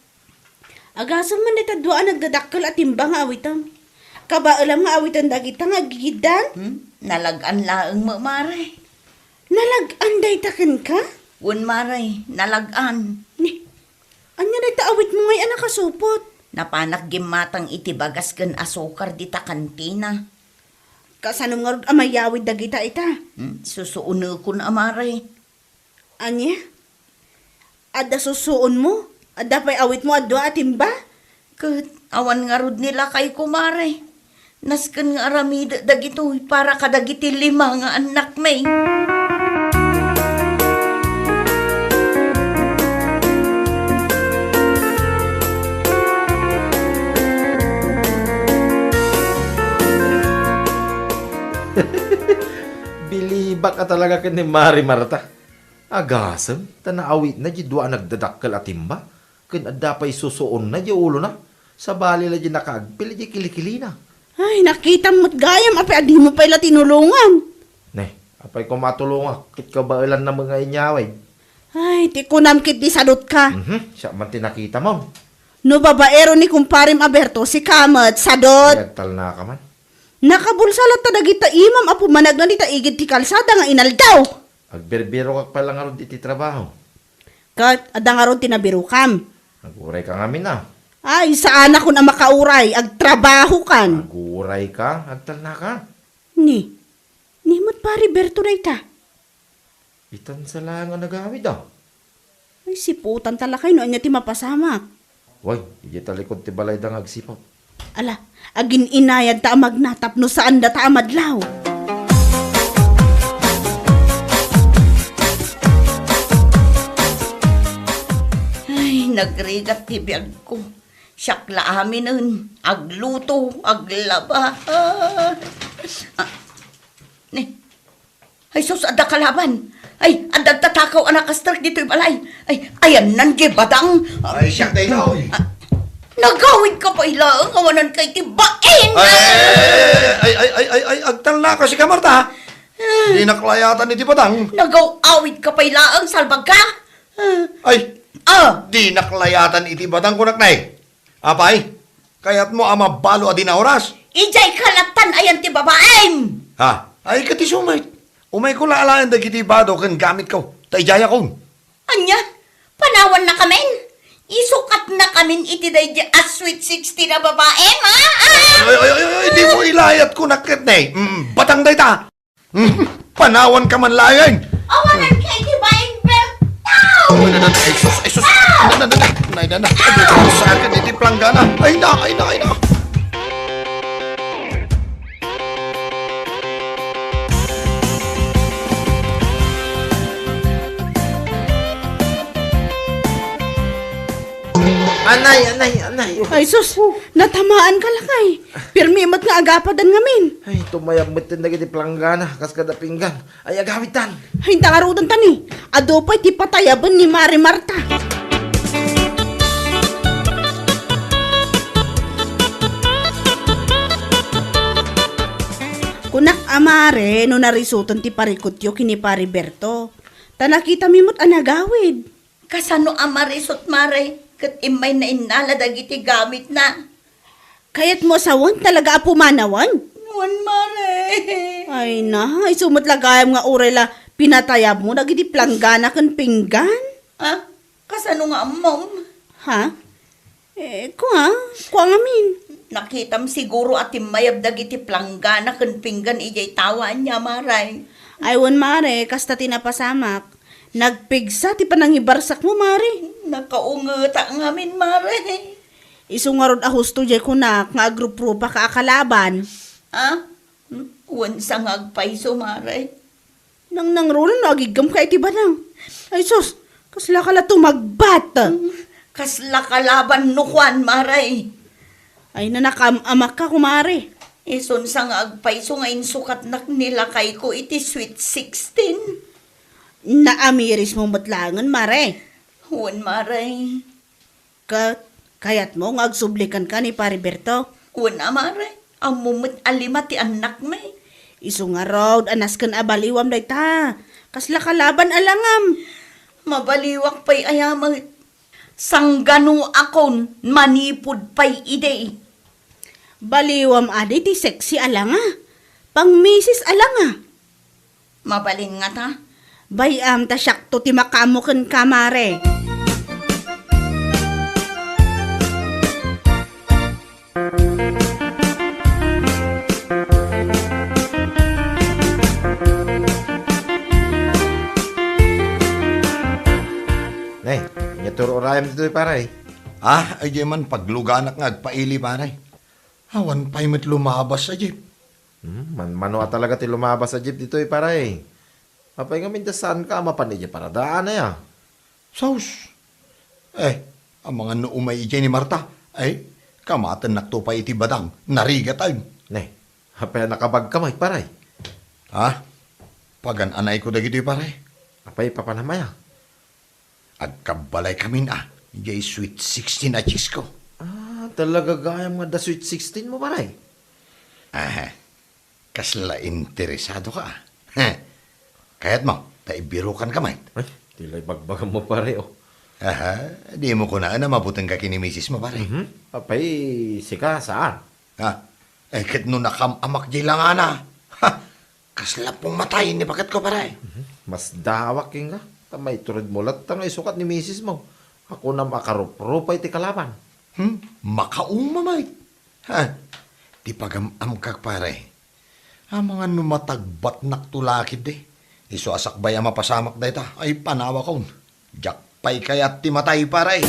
Agasem man dayta dua a nagdadakkel a timba nga awitem. Kabaelam nga awiten dagita nga agigiddan? Hmm? Nalag-an laeng met, Mare. Nalag-an dayta kenka? Wen, Mare, nalag-an. Ni, ania dayta awitmo ngay a nakasupot? Napanak gimmatang iti bagas ken asukar dita kantina. Kasanom ngarud a mayawid dagita ita? Hmm, susuonekon a, Mare. Ania? Adda susuonmo? Adda pay awitmo a dua a timba? Ket awan ngarud ni lakayko, Mare. Nasken nga aramidek dagitoy para kadagiti lima nga annakmi. Bilibak a talaga ken ni Mare Marta. Agasem ta naawitna diay dua a nagdadakkel a timba, ken adda pay susuonna diay ulona, sabali la diay nakaagpil diay kilikilina. Ay, nakitam met gayam, apay a dimo pay la tinulongan? Ne, apay koma a tulongak, ket kabaelanna met nga inyawid. Ay, ti kunam ketdi sadotka. Mhm, siak man ti nakitam. No babaero ni kumparem a Berto, sika met, sadot. Ay, agtalnaka man. Nakabulsa latta dagita imam a pummanagna dita igid ti kalsada nga inaldaw. Agbirbirokak pay la ngarud iti trabaho. Ket adda ngarud ti nabirokam. Aguray ka ngamin a. Ay, saanakon a makauray, agtrabahokan. Aguray ka, agtalnaka. Ni, ni met Pare Berto dayta. Itan sa laeng a nagawid a. Ay, siputan ta lakay no ania ti mapasamak. Way, idiay talikod ti balayda nga agsiput. Ala, agin-inayad ta a magna tapno saan data a madlaw. Ay, nagrigat ti biagko. Siak la aminen, agluto, aglaba. Ah, ni, Ay sus, adda kalaban. Ay, adda agtatakaw a nakastrek ditoy balay. Ay, ayanna diay badang. Ay, siak dayta, oy. Ah, nagawid ka pay laeng, awanan ka iti bain. Ay, ay, ay, agtalnaka sika, Marta. Ah. Dinak layatan iti badang. Nagaw-awid ka pay laeng, salbag ka. Ah. Ay, ah, dinak layatan iti badang, kunak, nay. Apay, kayatmo a mabalo a di naoras? Idiay kalattan ayan ti babaim! Ha? Ay, ket isu met. Umayko la alaen dagiti bado ken gamitko, ta idiayakon. Ania? Panawannakamin? Isukatnakamin iti daydi a sweet sixteen a babaim, ha? Ah! Ay, ay, ay, ay, ay, dimo ilayat kunak ket ne. Mm, batang dayta. Panawanka man laeng. Awanan ka iti baing Bertaw! Ay, sus, ay, sus. Ah! Na, na, na, na. Ay, na, na. Ay, sa akin iti planggana. Ay, na, ay, na, ay, na. Anay, anay, anay. Ay, sus, natamaan ka, lakay. Pirmi met nga agapadan ngamin. Ay, tumayab met dagiti planggana, kas kada pinggan. Ay, agawidtan. Ay, inta ngaruden tani. Adu pay ti patayaben ni Mari Marta. Kunak a Mare, no narisutan ti parikutyo ken ni Pari Berto. Ta nakitami met a nagawid. Kasano a marisut, Mare, ket immay nainnala dagiti gawidna? Kayatmo a sawen talaga a pumanawen? Wen, Mare. Ay na, isu met la gayam nga uray la pinatayabmo dagiti planggana ken pinggan? Ah, kasano nga ammom? Ha? Eh, kua, kua ngamin. Nakitam siguro a timmayab dagiti planggana ken pinggan idiay tawa ania, Mare. Ay, wen, Mare, kasta ti napasamak. Nagpigsa ti panangibarsakmo, Mare. Nakaungeta ngamin, Mare. Isu ngarud a husto diay kunak nga agruprupa ka a kalaban. Ah? Hmm? Wen sa nga agpayso, Mare. Nangnangruna no agiggam ka iti badang. Ay sus, kasla ka la tumagbat. Hmm, kasla kalaban no kuan, Mare. Ay, nanakam-amak ka, kumare. Isun sa nga agpayso nga insukatnak ni lakayko iti Sweet Sixteen. Naamirismo met laengen, Mare. Wen, Mare. Ket, kayatmo nga agsublikanka ni Pari Berto? Wen a, Mare. Ammom met a lima ti annakmi. Isu ngarud a nasken a baliwam dayta. Kasla kalaban a langam. Mabaliwak pay aya met. Sangganoakon manipud pay idi. Baliwam adi ti sexy a langa. Pang-misis a langa. Mabalin ngata? Bay-am ta siakto ti makaammo kenka, Mare. Ne, ania ti ur-urayam ditoy, pare? Ah, ay, di man pagluganak nga agpaili, pare. Awan pay met lumabas a jeep. Hmm, manmano a talaga ti lumabas a jeep ditoy, pare. Apay ngamin ta saanka a mapan idiay paradaan aya? Sus! Eh, amangan no umay idiay ni Marta. Ay, kamatennakto pay iti badang. Narigat ay. Ne, apay a nakabagka met, pare? Ha? Pagan-anayko dagitoy, pare. Apay papanam aya? Agkabbalay kamin a, idiay Sweet Sixteen a chicks ko. Ah, talaga gayam nga adda Sweet Sixteen mo, pare? Aha. Kasla interesado ka, ah. Heh. Kayatmo, ta ibirukan ka met. Ay, ti la ibagbagam mo, pare, oh. Aha, di mo kunaen a mabuteng ka ken ni misis mo, pare? Mhm. Apay, sika, saan? Ha? Eh, ket no nakam-amak di langana. Ha? Kasla pungmatay ni baketko, pare. Mhm. Masdawak kenka, ta maituredmo latta nga isukat ni misis mo. Akunam a karuprupay ti kalaban. Hmm? Makauma met. Ha? Ti pagam-amkak, pare. Amangan no matagbatnakto la ketdi. Isu a sakbay a mapasamak dayta, ay panawakon. Diak pay kayat ti matay, pare.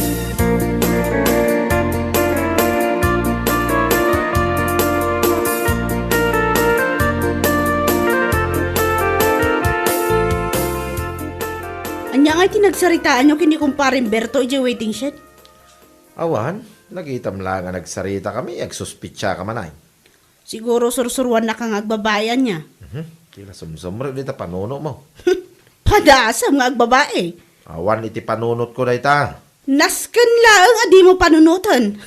Ania ngay ti nagsaritaanyo ken ni Kumpare Berto idiay waiting shed? Awan, nakitam la nga nagsaritakami, agsuspitsa ka man ay. Siguro sursuruannaka nga agbabai ania. Mhm. Ti la sumsumrek dita panuno mo. Padasem nga agbabai. Awan iti panunotko dayta. Nasken laeng a dimo panunoten.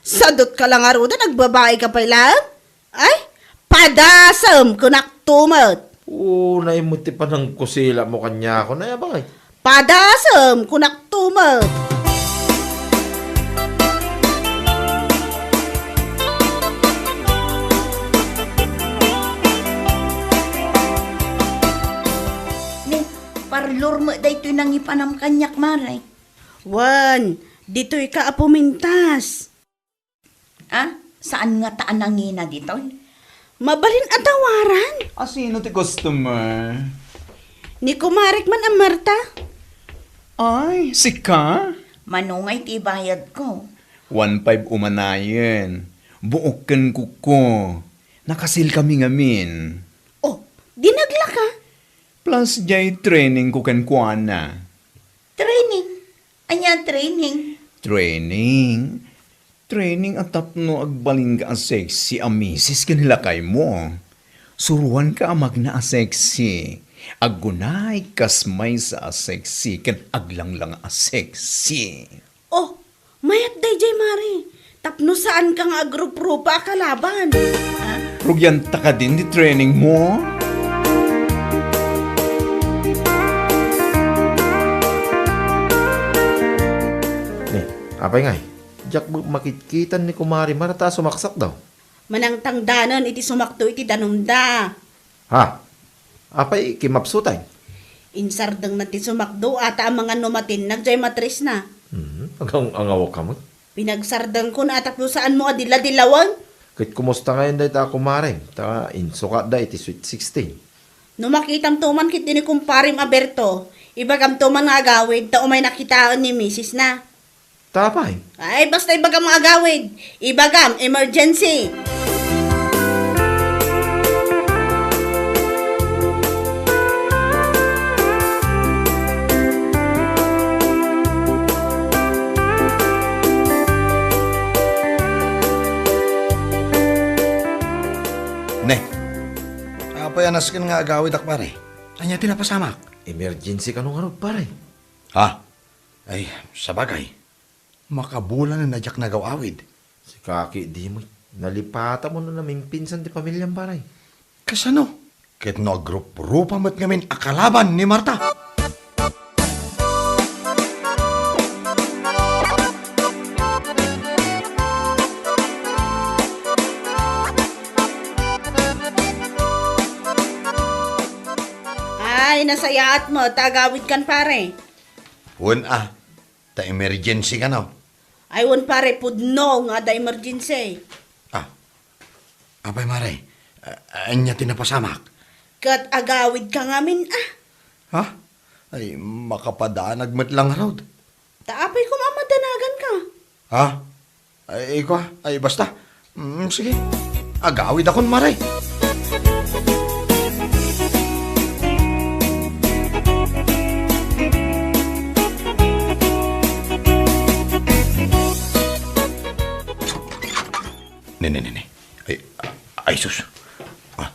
Sadutka la ngaruden, agbabai ka pay laeng. Ay, padasem, kunakto met. Unay met ti panangkusila mo kaniakon, ay, abay. Padasem, kunakto met. Ni, parlor met daytoy nangipanam kaniak, Mare. Wen, ditoyka a pumintas. Ah, saan ngata a nangina ditoy? Mabalin a tawaran? A, sino ti customer? Ni kumarek man a Marta. Ay, sika? Mano ngay ti bayadko? One five umanayen. Buok ken kuko. Nakasil kami ngamin. Oh, dinagla ka? Plus, jay training ko kenkuana. Training? Ania training? Training? Training a tapno agbalinka a sexy a misis ken lakaymo. Suroanka a magna a sexy. Aggunay kas maysa a sexy ken aglanglanga a sexy. Oh, mayat daydiay, Mare. Tapno saanka nga agruprupa a kalaban. Rugianta kadin ti training mo? Ni, apay ngay? Diak makitkitan ni Kumare Marta a sumaksak daw. Manangtangdanen iti sumakto iti danumda. Ha? Apay, kimapsutay? Insardengna ti sumakdo, ata amangan no matinnag jay matrisna. Hmm, agang-angawak ka met. Pinagsardengko na tapno saanmo a dila-dilawen. Ket kumusta ngayon dayta a kumarem? Ta insukatda iti Sweet Sixteen. No makitamto man ket ni kumparem a Berto, ibagamto man nga agawid ta umay nakitaen ni misisna. Ta apay? Ay, basta ibagam nga agawid. Ibagam, emergency. Ne, apay a nasken nga agawidak, pare? Ania ti napasamak? Emergency kano ngarud, pare? Ha? Ay, sabagay. Makabulanen a diak nagaw-awid. Sika ketdi met. Nalipatamo no namimpinsan ti pamiliam, pare. Kasano? Ket no agruprupa met ngamin a kalaban ni Marta? Ay, nasayaat met ta agawidkan, pare. Wen a, ta emergency kano. Ay, wen, pare, pudno nga adda emergency. Ah, apay, mare? A-, ania ti napasamak? Ket agawidka ngamin, ah. Ha? Ay, makapadanag met lang ngarud. Ta apay koma a madanaganka? Ha? Ay, ikaw, ay, basta. Mm, sige. Agawidakon, mare. Ne, ne, ne, ne. Ay, ay, sus. Ah.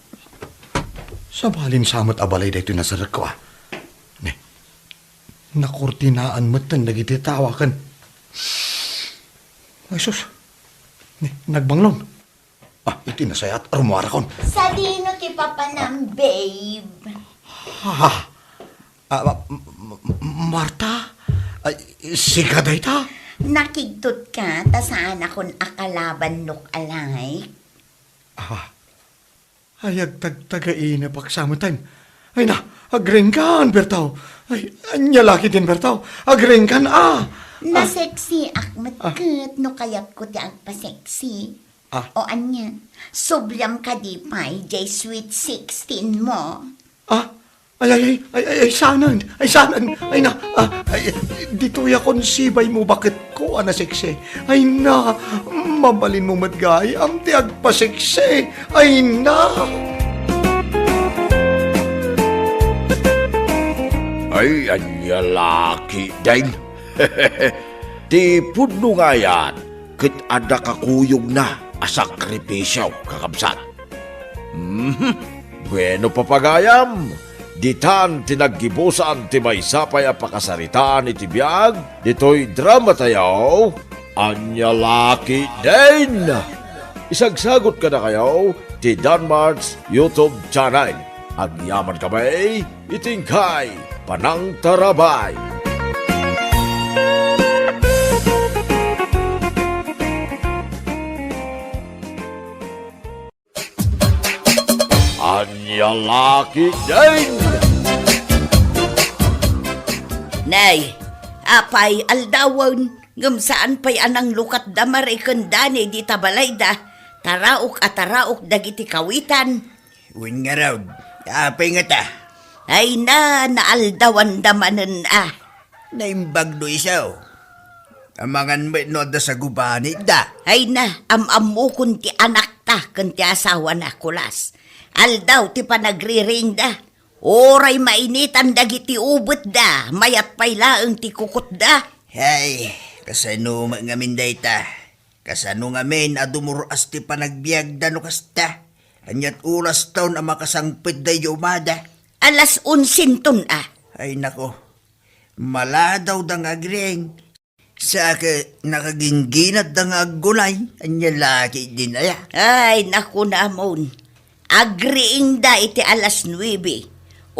Sabalin sa met a balay daytoy nasarekko, ah. Ne. Nakurtinaan metten dagiti tawaken. Ay, sus. Ne, nagbanglon. Ah, iti nasayaat, rummuarakon. Sadino ti papanam, babe? Ha? Ah, ma-, ma-, ma-, Marta? Ay, sika dayta? Nakigtotka ta saanakon a kalaban look-alike? Ah, ay, agtagtagainep a sa metten. Ay na, agrenkan, Bertaw. Ay, ania la ketdin, Bertaw? Agrenkan, ah! Ah. Nasexyak met ket no kayatko ti agpa-sexy. Ah. O ania, subliam kadi pay jay sweet sixteen mo? Ah, ay, ay, ay, ay, ay, saanen, ay, saanen, ay na, ah, ay, ditoy a konsibaymo baketko a naseksi. Ay na, mabalinmo met gayam ti agpaseksi. Ay na. Ay, ania la ketdin. Ti pudno nga ayat, ket adda kakuyogna a sakripisio, kakabsat. Mhm. Bueno, papagayam, ditan ti naggibusan ti maysa pay a pakasaritaan iti biag ditoy dramatayo, Ania la ketdin! Isagsagot kadakayo ti Danmart's YouTube channel. Agyaman kami iti inkay panangtarabay. Ania la ketdin! Nay, apay aldawen, ngem saan pay a nanglukatda Mare ken Dani dita balayda, taraok a taraok dagiti kawitan. Wen ngarud, apay ngata? Ay na, naaldawanda manen a. Naimbag no isu. Amangan met no adda sagubanitda. Ay na, am-ammokon ti anakta ken ti asawana, kulas. Aldaw ti panagriringda. Uray mainitan dagiti ubetda, mayat pay laeng ti kukutda. Ay, Kasano met ngamin dayta? Kasano ngamin a dumur-as ti panagbiagda no kasta? Aniat oras taon a makasangpet daydi umada? Alas onse ton a. Ay nako, maladaw da nga agriing. Sa ket nakagingginat da nga aggunay, ania la ketdin aya? Ay, naku namon. Agriingda iti alas nuebe.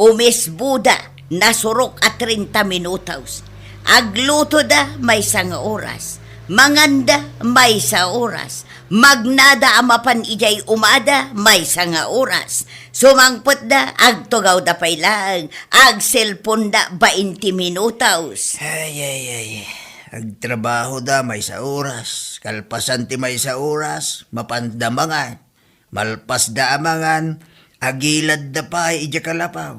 Umisboda, nasurok a treinta minutos. Aglutoda, maysa nga oras. Manganda, maysa oras. Magnada a mapan idiay umada, maysa nga oras. Sumangpetda, agtugawda pay laeng. Agselponda, bainte minutos. Ay, ay, ay. Agtrabahoda, maysa oras. Kalpasan ti maysa oras, mapanda mangan. Malpasda a mangan, agiladda pay idiay kalapaw.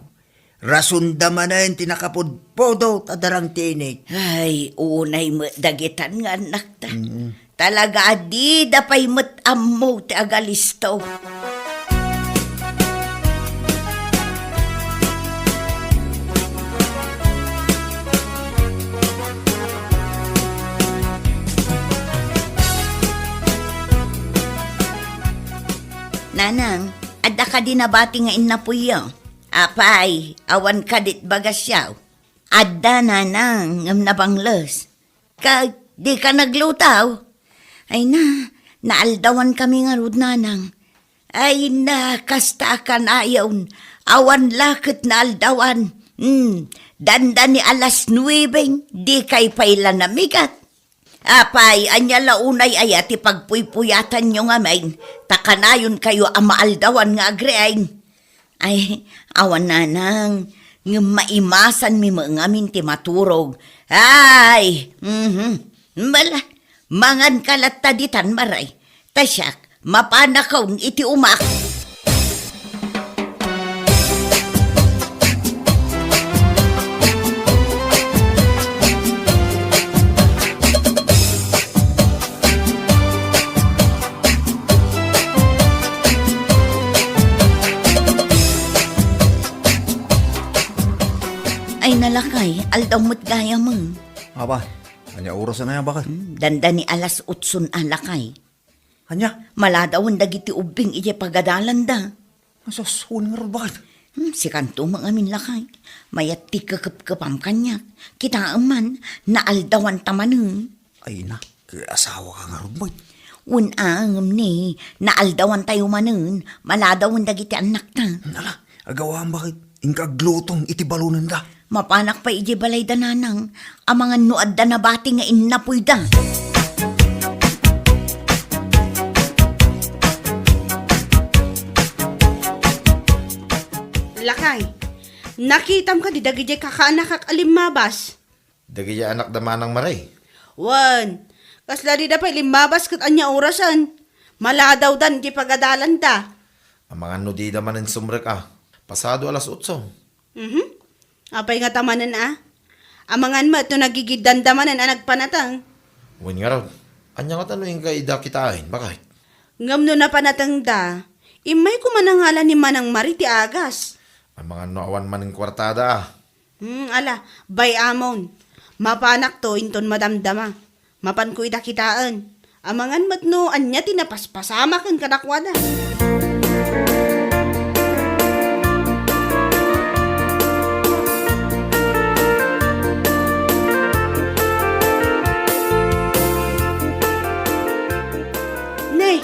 Rasonda manen ti nakapudpudot a darang ti init. Ay, unay met dagitan nga annakta. Mm. Talaga a dida pay met ammo ti agalisto. Nanang, adda kadi nabati nga innapuyyo? Apay, awan kadit bagasyo? Adda, nanang, ngem nabangles. Ket dika nagluto? Ay na, naaldawankami ngarud, nanang. Ay na, kasta a kanayon, awan la ket naaldawan. Hmm, dandani alas nuebe, dikay pay la namigat. Apay, ania la unay aya ti pagpuypuyatanyo ngamin, ta kanayonkayo a maaldawan nga agriing? Ay, awan nanang, ngem maimasanmi met ngamin ti maturog. Ay, mhm. Mala, manganka latta ditan, Maray. Ta siak, mapanakon iti umak. Ay, na, lakay, aldaw met gayam. Apay, ania orasen aya, baket? Hmm, dandani alas otson a, lakay. Ania? Maladawan dagiti ubbing idiay pagadalanda. Asus, wen ngarud, baket? Hmm, sikanto met ngamin, lakay. Mayat ti kekepkepam kaniak. Kitaem man, naaldawanta manen. Ay na, ket asawaka ngarud met. Wen a, ngem ni, naaldawantayo manen, maladawan dagiti annakta. Ala, agawam, baket? Inka agluto iti balonenda. Mapanak pay idiay balayda, nanang, amangan no adda nabati nga innapuyda. Lakay, nakitam kadi dagidiay kakaanakak a limmabas? Dagidiay anakda, manang, Maray? Wen, kasla dida pay limmabas ket ania orasen? Maladawdan iti pagadalanda. Amangan no dida manen sumrek a. Pasado alas otso. Mhm. Apay ngata manen a? Amangan met no nagigiddanda manen a nagpanateng. Wen ngarud, ania ngata no inka ida kitaen, baket? Ngem no napanatengda, immayko man a ngala ni Manang Mari ti agas. Amangan no awan manen kuartada a. Hmm, ala, bay-amon. Mapanakto inton madamdama. Mapanko ida kitaen. Amangan met no ania ti napaspasamaken kadakuada. Ne,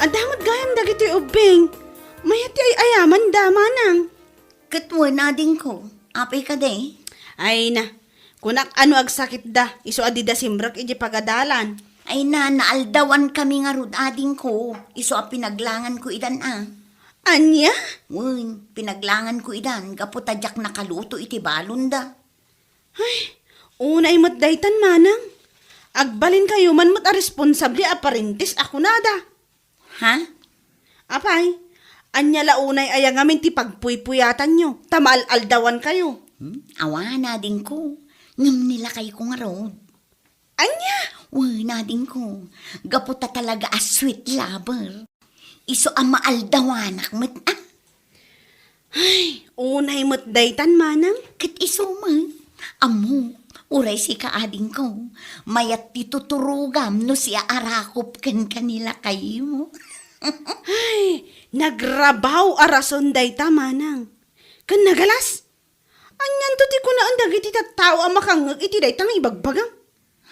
adda met gayam dagitoy ubbing. Mayat ti ay-ayamanda, manang. Ket wen, adingko, apay kadi? Ay na, kunak a no agsakitda, isu a dida simrek iti pagadalan. Ay na, naaldawankami ngarud, adingko, isu a pinaglanganko idan a. Ania? Wen, pinaglanganko idan, gapu ta diak nakaluto iti balonda. Ay, unay met daytan, manang. Agbalinkayo man met a responsable a parentes a kunada. Ha? Apay, ania la unay aya ngamin ti pagpuypuyatanyo, ta maal-aldawankayo? Hmm? Awan, adingko. Ngem ni lakayko ngarud. Ania? Wen, adingko. Gapu ta talaga a sweet lover. Isu a maaldawanak met, ah. Ay, unay met daytan, manang. Ket isu met. Ammok, Uray sika, adingko, mayat ti tuturogam no siak a rakop kenka ni lakaymo. Ay, nagrabaw a rason dayta, manang. Ken nagalas? Anianto ti kunaen dagiti tattao a makangngeg iti dayta nga ibagbagam?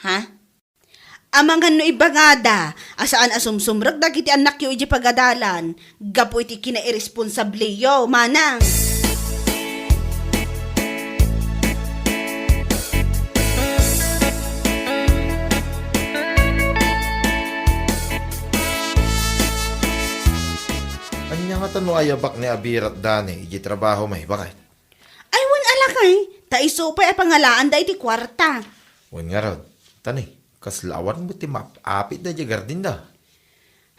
Ha? Amangan no ibagada a saan a sumsumrek dagiti annakyo idiay pagadalan gapu iti kinairesponsabliyo, manang. Ania ngata no ayabak ni Abirat Dani idiay trabahom, baket? Ay, wen a lakay, ta isu pay a pangalaanda iti kuarta. Wen ngarud, Tani, kasla awan met ti maap-apitda idiay gardinda.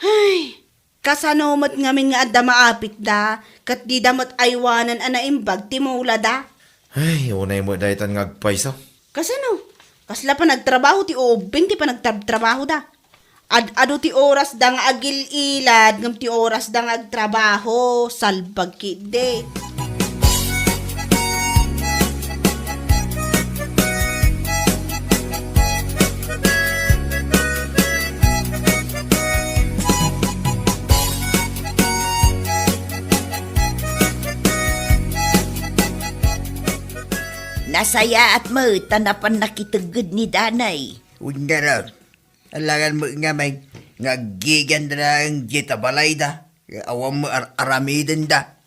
Ay, kasano met ngamin nga adda maapitda, ket dida met aywanan a naimbag ti mulada? Ay, unay met daytan nga agpayso. Kasano? Kasla panagtrabaho ti ubbing ti panagtrabtrabahoda. Ad-adu ti orasda nga agil-ilad, ngem ti orasda nga agtrabaho, salbag ketdi. Nasayaat met ta napan nakitegged ni Danay. Wen ngarud, alangan met ngamin nga aggiganna laeng dita balayda, awan met ar-aramidenda.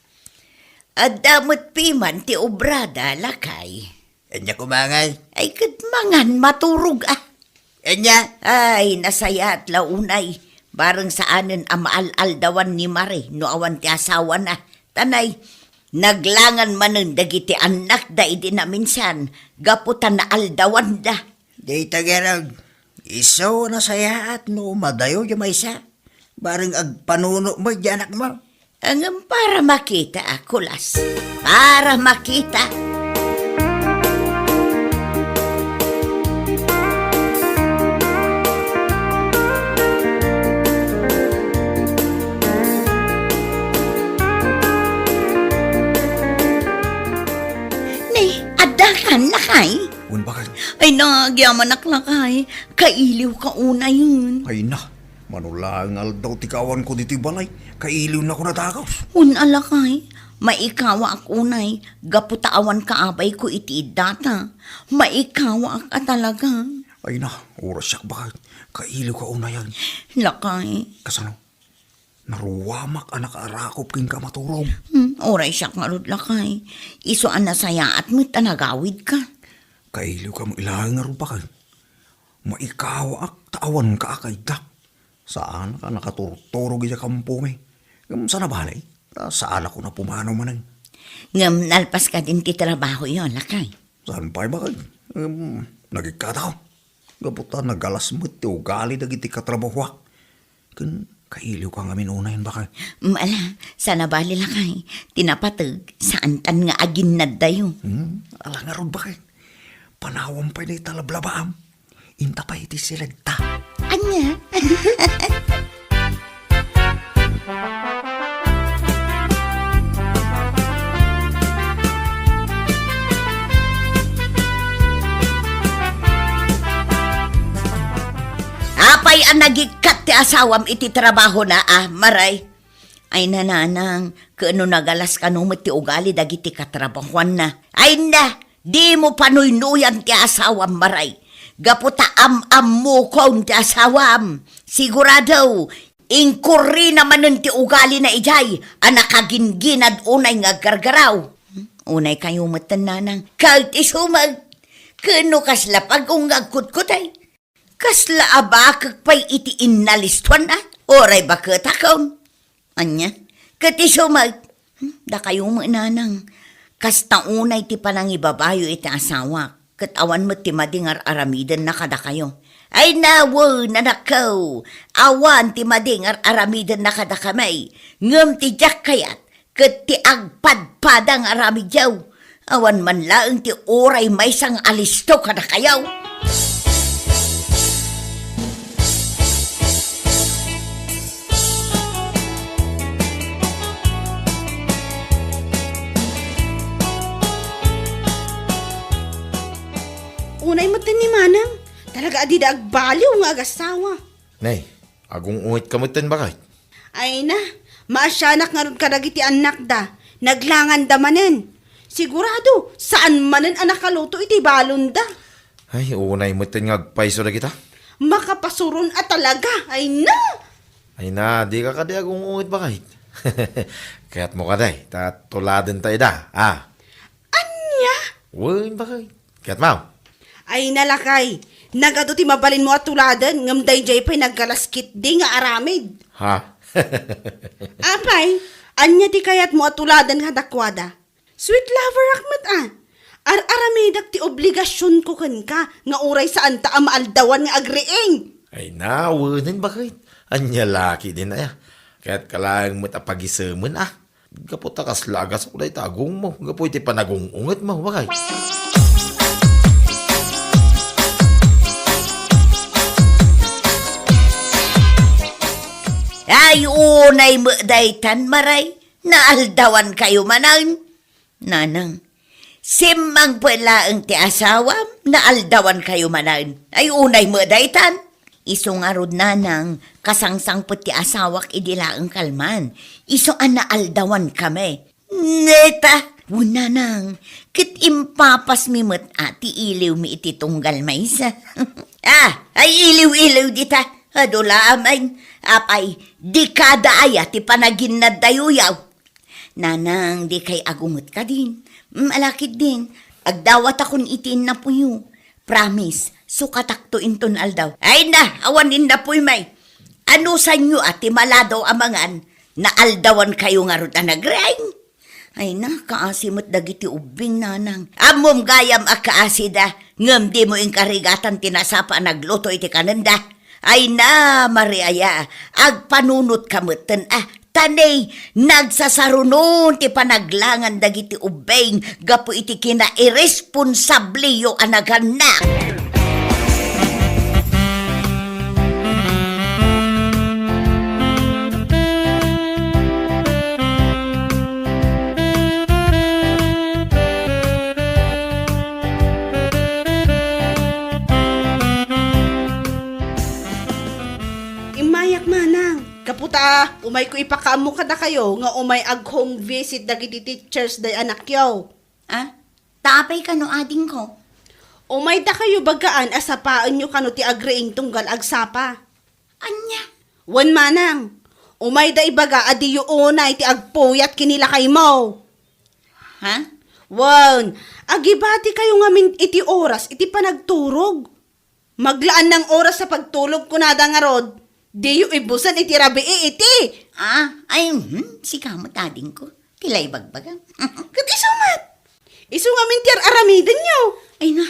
Adda met piman ti obrada, lakay. Ania koma ngay? Ay, ket mangan, maturog, a. Ania? Ay, nasayaat la unay. Bareng saanen a maal-aldawan ni Mare no awan ti asawana. Tanay, naglangan manen dagiti annakda idi naminsan gapu ta naaldawanda. Dayta ngarud, isu a nasayaat no madayo diay maysa. Bareng agpanuno met diay annakmo. Ngem para makita a kulas. Para makita. Ni, adda kan, lakay? Wen, baket. Ay, nagyamanak, lakay. Kailiwka unayen. Ay na, mano laeng aldaw ti kaawanko ditoy balay, kailiwnak unay dagus. Wen a, lakay, maikawaak unay, gapu ta awan kaabayko iti iddata. Maikawaak a talaga. Ay na, uray siak, baket, kailiwka unayen. Lakay. Kasano? Naruamak a nakaarakop kenka, maturog. Hmm, uray siak ngarud, lakay. Isu a nasayaat met a nagawidka. Kailiwka met laeng ngarud, baket. Maikawaak ta awanka a kaiddak. Saanak a nakaturturog idiay kampomi. Ngem saan a bale, ta saanakon a pumanaw manen. Ngem nalpas kadin ti trabahoyo, lakay? Saan pay, baket. Ngem nagikkatak. Gapu ta nagalas met ti ugali dagiti katrabahoak. Ken kailiwka ngamin unayen, baket. Mm, ala, saan a bale, lakay. Ti napateg, saantan nga aginnaddayo. Hmm, ala ngarud, baket. Panawam pay dayta lablabaam. Inta pay iti siledta. Ania? Apay a nagikkat ti asawam iti trabahona, a, Maray? Ay, nanang, ken no nagalas kano met ti ugali dagiti katrabahoanna. Ay, na, dimo panuynoyan ti asawam, Maray. Gapu ta am-ammokon ti asawam. Sigurado, inkurrina manen ti ugalina idiay a nakagingginad unay nga aggargaraw. Unay kayo met, nanang. Ket isu met, ken no kasla pagong nga agkutkutay. Kasla a bakek pay iti innalistoanna, uray baketakon. Ania? Ket isu met, hmm, dakayo met, nanang. Kasta unay ti panangibabayo iti asawak, ket awan met ti madi nga ar-aramidenna kadakayo. Ay, na wen, anakko, awan ti madi nga ar-aramidenna kadakami, ngem ti diak kayat, ket ti agpadpada nga aramidyo. Awan man laeng ti uray maysa nga alisto kadakayo. Unay metten ni Manang, talaga a dida agbaliw nga agasawa. Nay, agung-ungetka metten, baket. Ay na, maasianak ngarud kadagiti annakda, naglanganda manen. Sigurado, saan manen a nakaluto iti balonda. Ay, unay metten nga agpayso dagita. Makapasuron a talaga, ay na! Ay na, dika kadi agung-unget, baket. Kayatmo kadi, ta tuladenta ida, a. Ania? Wen, baket. Kayatmo? Ay na, lakay, nagadu ti mabalinmo a tuladen, ngem daydiay pay nagkalaskitdi nga aramid. Ha? Apay, ania ti kayatmo a tuladen kadakuada? Sweet lover-ak met a. Ar-aramidak ti obligasionko kenka nga uray saanta a maaldawan nga agriing. Ay na, wenen, baket. Ania la ketdin aya? Kayatka laeng met a pagisemen a. Gapu ta kasla a gasok dayta agungmo, gapu iti panagung-ungetmo, baket. Ay, unay met daytan, Maray. Naaldawankayo manen. Nanang, simmangpet laeng ti asawam, naaldawankayo manen. Ay, unay met daytan. Isu ngarud, Nanang, kasangsangpet ti asawak idi laeng kalman. Isu a naaldawankami. Neta, wen, Nanang, ket impapasmi met a ti iliwmi iti tunggal maysa. Ah, ay iliw-iliw dita. Adu la amin. Apay, dekada aya ti panaginnadtayo, yaw? Nanang, dikay agunget kadin. Mm, ala ketdin, agdawatakon iti innapuyo. Promise, sukatakto inton aldaw. Ay na, awan innapuy, may. Anusanyo a ti maladaw a mangan, naaldawankayo ngarud a nagriing? Ay na, kaasi met dagiti ubbing, Nanang. Ammom gayam a kaasida, ngem dimo inkarigatan ti nasapa a nagluto iti kanenda. Ay na, Maria, agpanunotka metten a. Ta ne, nagsasarunon ti panaglangan dagiti ubbing gapu iti kinairesponsableo a nagannak. Immayak, Manang. Gapu ta umayko ipakaammo kadakayo nga umay ag-home visit dagiti teachers day anakyo. Ah? Ta apay kano, adingko? Umay dakayo bagaan a sapaenyo kano ti agriing tunggal agsapa. Ania? Wen, Manang. Umayda ibaga a diyo unay ti agpuyat ken ni lakaymo. Ha? Wen, agibatikayo ngamin iti oras iti panagturog. Maglaan nga oras sa pagtulog, kunada ngarud, diyo ibusen iti rabii iti. Ah, ay, hmm, sika met, adingko. Ti la ibagbagam. Ket isu met. Isu ngamin ti ar-aramidenyo. Ay na,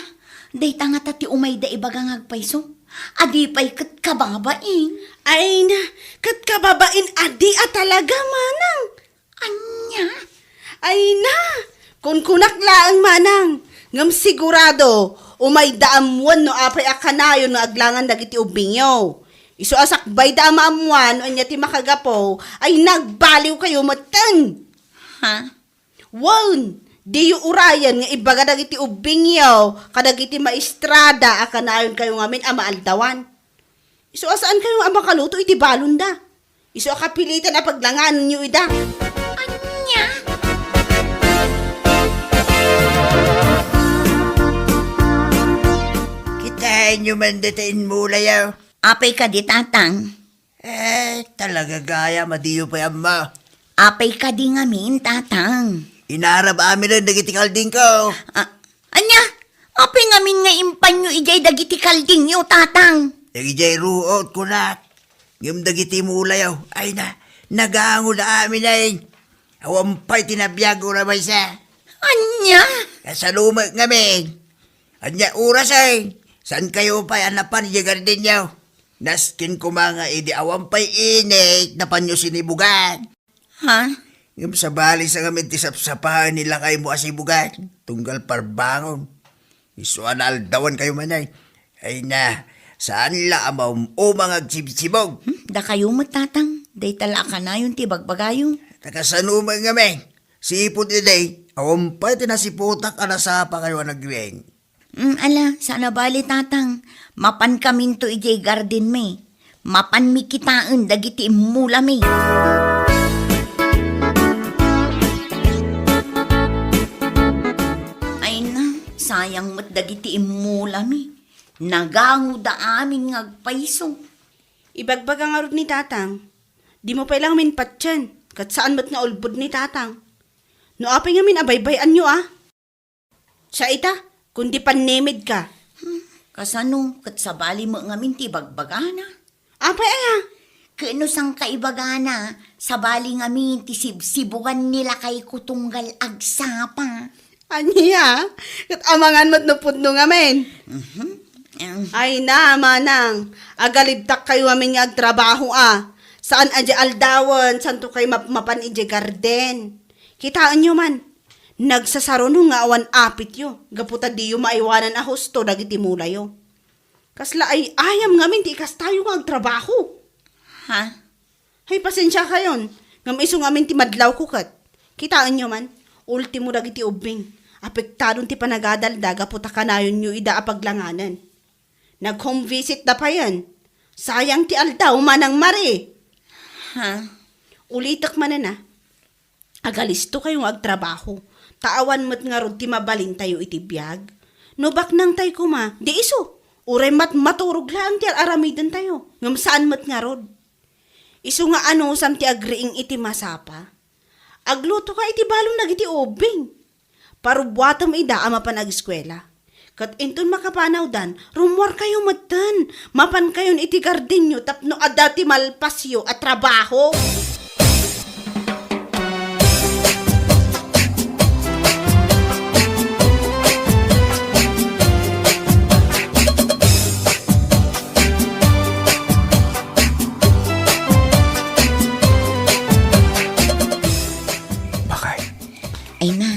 dayta ngata ti umayda ibaga nga agpayso. Adi pay ket kababain. Ay na, ket kababain adi a talaga, Manang. Ania? Ay na! Kunkunak laeng, Manang, ngem sigurado, umayda ammoen no apay a kanayon nga aglangan dagiti ubbingyo. Isu a sakbayda a maammoan no ania ti makagapu, ay nagbaliwkayo metten. Ha? Wen, diyo urayen nga ibaga dagiti ubbingyo kadagiti maestrada a kanayonkayo ngamin a maaldawan. Isu a saankayo nga a makaluto iti balonda. Isu a kapilitan a paglanganenyo ida. Ania? Kitaenyo man dita inmulayo. Apay kadi, Tatang? Eh, talaga gayam a diyo pay ammo. Apay kadi ngamin, Tatang? Inarab aminen dagiti kaldingko. Ah, ania? Apay ngamin nga impanyo idiay dagiti kaldingyo, Tatang? Dagidiay ruot, kunak. Ngem dagiti mulayo, ay na, nagangoda amin ay. Awan pay ti nabiag uray maysa. Ania? Kasano met ngamin? Ania oras ay? Saankayo pay a napan idiay gardenyo? Nasken koma nga idi awan pay init, napanyo sinibugan. Ha? Ngem sabali sa ngamin ti sapsapaen ni lakaymo a sibugan, tunggal parbangon. Isu a naaldawankayo man ay. Ay na, saan la a maum-umang agsibsibog. Hmm? Dakayo met, Tatang. Dayta la a kanayon ti bagbagayo. Ta kasano met ngamin? Sipud idi, awan pay ti nasiputak a nasapakayo a nagriing. Mm, ala, saan a bali, Tatang. Mapankaminto idiay gardenmi. Mapanmi kitaen dagiti immulami. Ay na, sayang met dagiti immulami. Nagangoda amin nga agpayso. Ibagbaga ngarud ni Tatang, dimo pay la ngamin patien, ket saan met nga ulbod ni Tatang. No apay ngamin a baybay-anyo a? Sa ita, kundi pannemedka. Hmm, kasano, ket sabali met ngamin ti ibagbagana? Apay aya? Ket no sangka ibagana, sabali ngamin ti sibsibugan ni lakayko tunggal agsapa. Ania? Ket amangan met no pudno ngamin. Mhm. Em. Ay na, manang, agalibtakkayo amin nga agtrabaho a. Saan a di aldawen, santo kay mapmapan idiay garden. Kitaenyo man, nagsasaruno nga awan apityo, gapu ta diyo maiwanan a husto dagiti mulayo. Kasla ay-ayam ngamin ti ikastayo nga agtrabaho. Ha? Hay, pasensiakayon, ngem isu ngamin ti madlawko ket. Kitaenyo man, ultimo dagiti ubbing, apektadon ti panagadalda gapu ta kanayonyo ida a paglanganen. Nag-home visit da payen. Sayang ti aldaw, Manang Mari. Ha? Ulitek manen a. Agalistokayo nga agtrabaho, ta awan met ngarud ti mabalintayo iti biag. No baknangtay koma, di isu, uray mat-, maturog laeng ti ar-aramidentayo, ngem saan met ngarud. Isu nga anusam ti agriing iti masapa. Aglutoka iti balon dagiti ubbing. Parubuatem ida a mapan ageskuela. Ket inton makapanawdan, rummuarkayo metten. Mapankayon iti gardenyo tapno adda ti malpasyo a trabaho. Bakay. Ay na,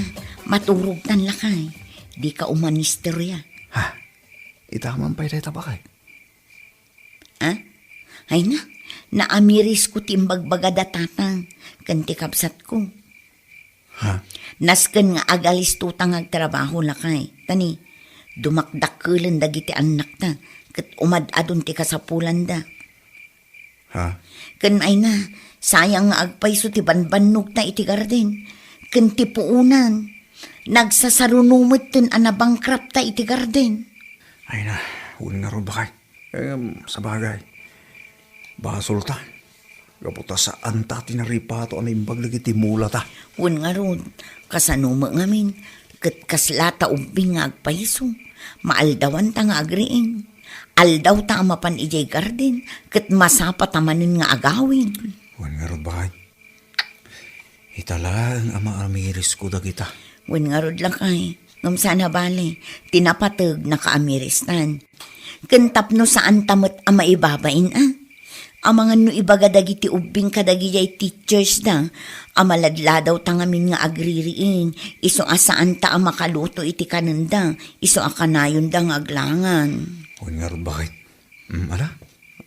maturogtan lakay. Dika umanisteria. Ha? Ita man pay dayta, bakay? Ha? Ay na, naamirisko ti imbagbagada tatang ken ti kabsatko. Ha? Nasken nga agalisto ta nga agtrabaho lakay. Tani, dumakdakkelen dagiti annakta ket umad-adon ti kasapulanda. Ha? Ken ay na, sayang nga agpayso ti banbannogta iti garden ken ti puonan. Nagsasaruno metten a nabankrupt ta iti garden. Ay na, wen ngarud, bakay. Em, sabagay, basolta. Gapu ta saanta ti naripato a naimbag dagiti mulata. Wen ngarud, kasano met ngamin, ket kaslata ubbing nga agpayso. Maaldawanta nga agriing. Aldawta a mapan idiay garden, ket masapata manen nga agawid. Wen ngarud, bakay. Ita laeng a maamirisko dagita. Wen ngarud lakay, ngem saan a bale, ti napateg nakaamiristan. Ken tapno saanta met a maibabain a. Amangan no ibaga dagiti ubbing kadagijay teachers da, a maladladaw ta ngamin nga agririing, isu a saanta a makaluto iti kanenda, isu a kanayonda nga aglangan. Wen ngarud, bakay. Mm, ala,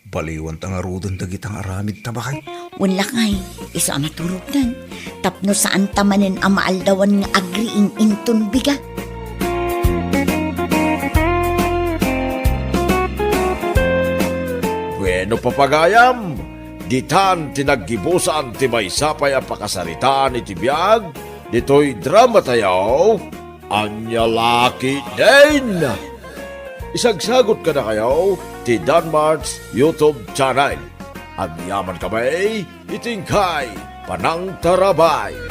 baliwan ta ngaruden dagita nga aramid ta, bakay. Wen lakay, isu a maturogtan. Tapno saanta manen a maaldawan nga agriing inton bigat. Bueno, papagayam, ditan ti naggibusan ti maysa pay a pakasaritaan iti biag ditoy drama tayo. Ania la ketdin? Isagsagot kadakayo ti Danmart's YouTube channel. Agyamankami iti inkay panangtarabay.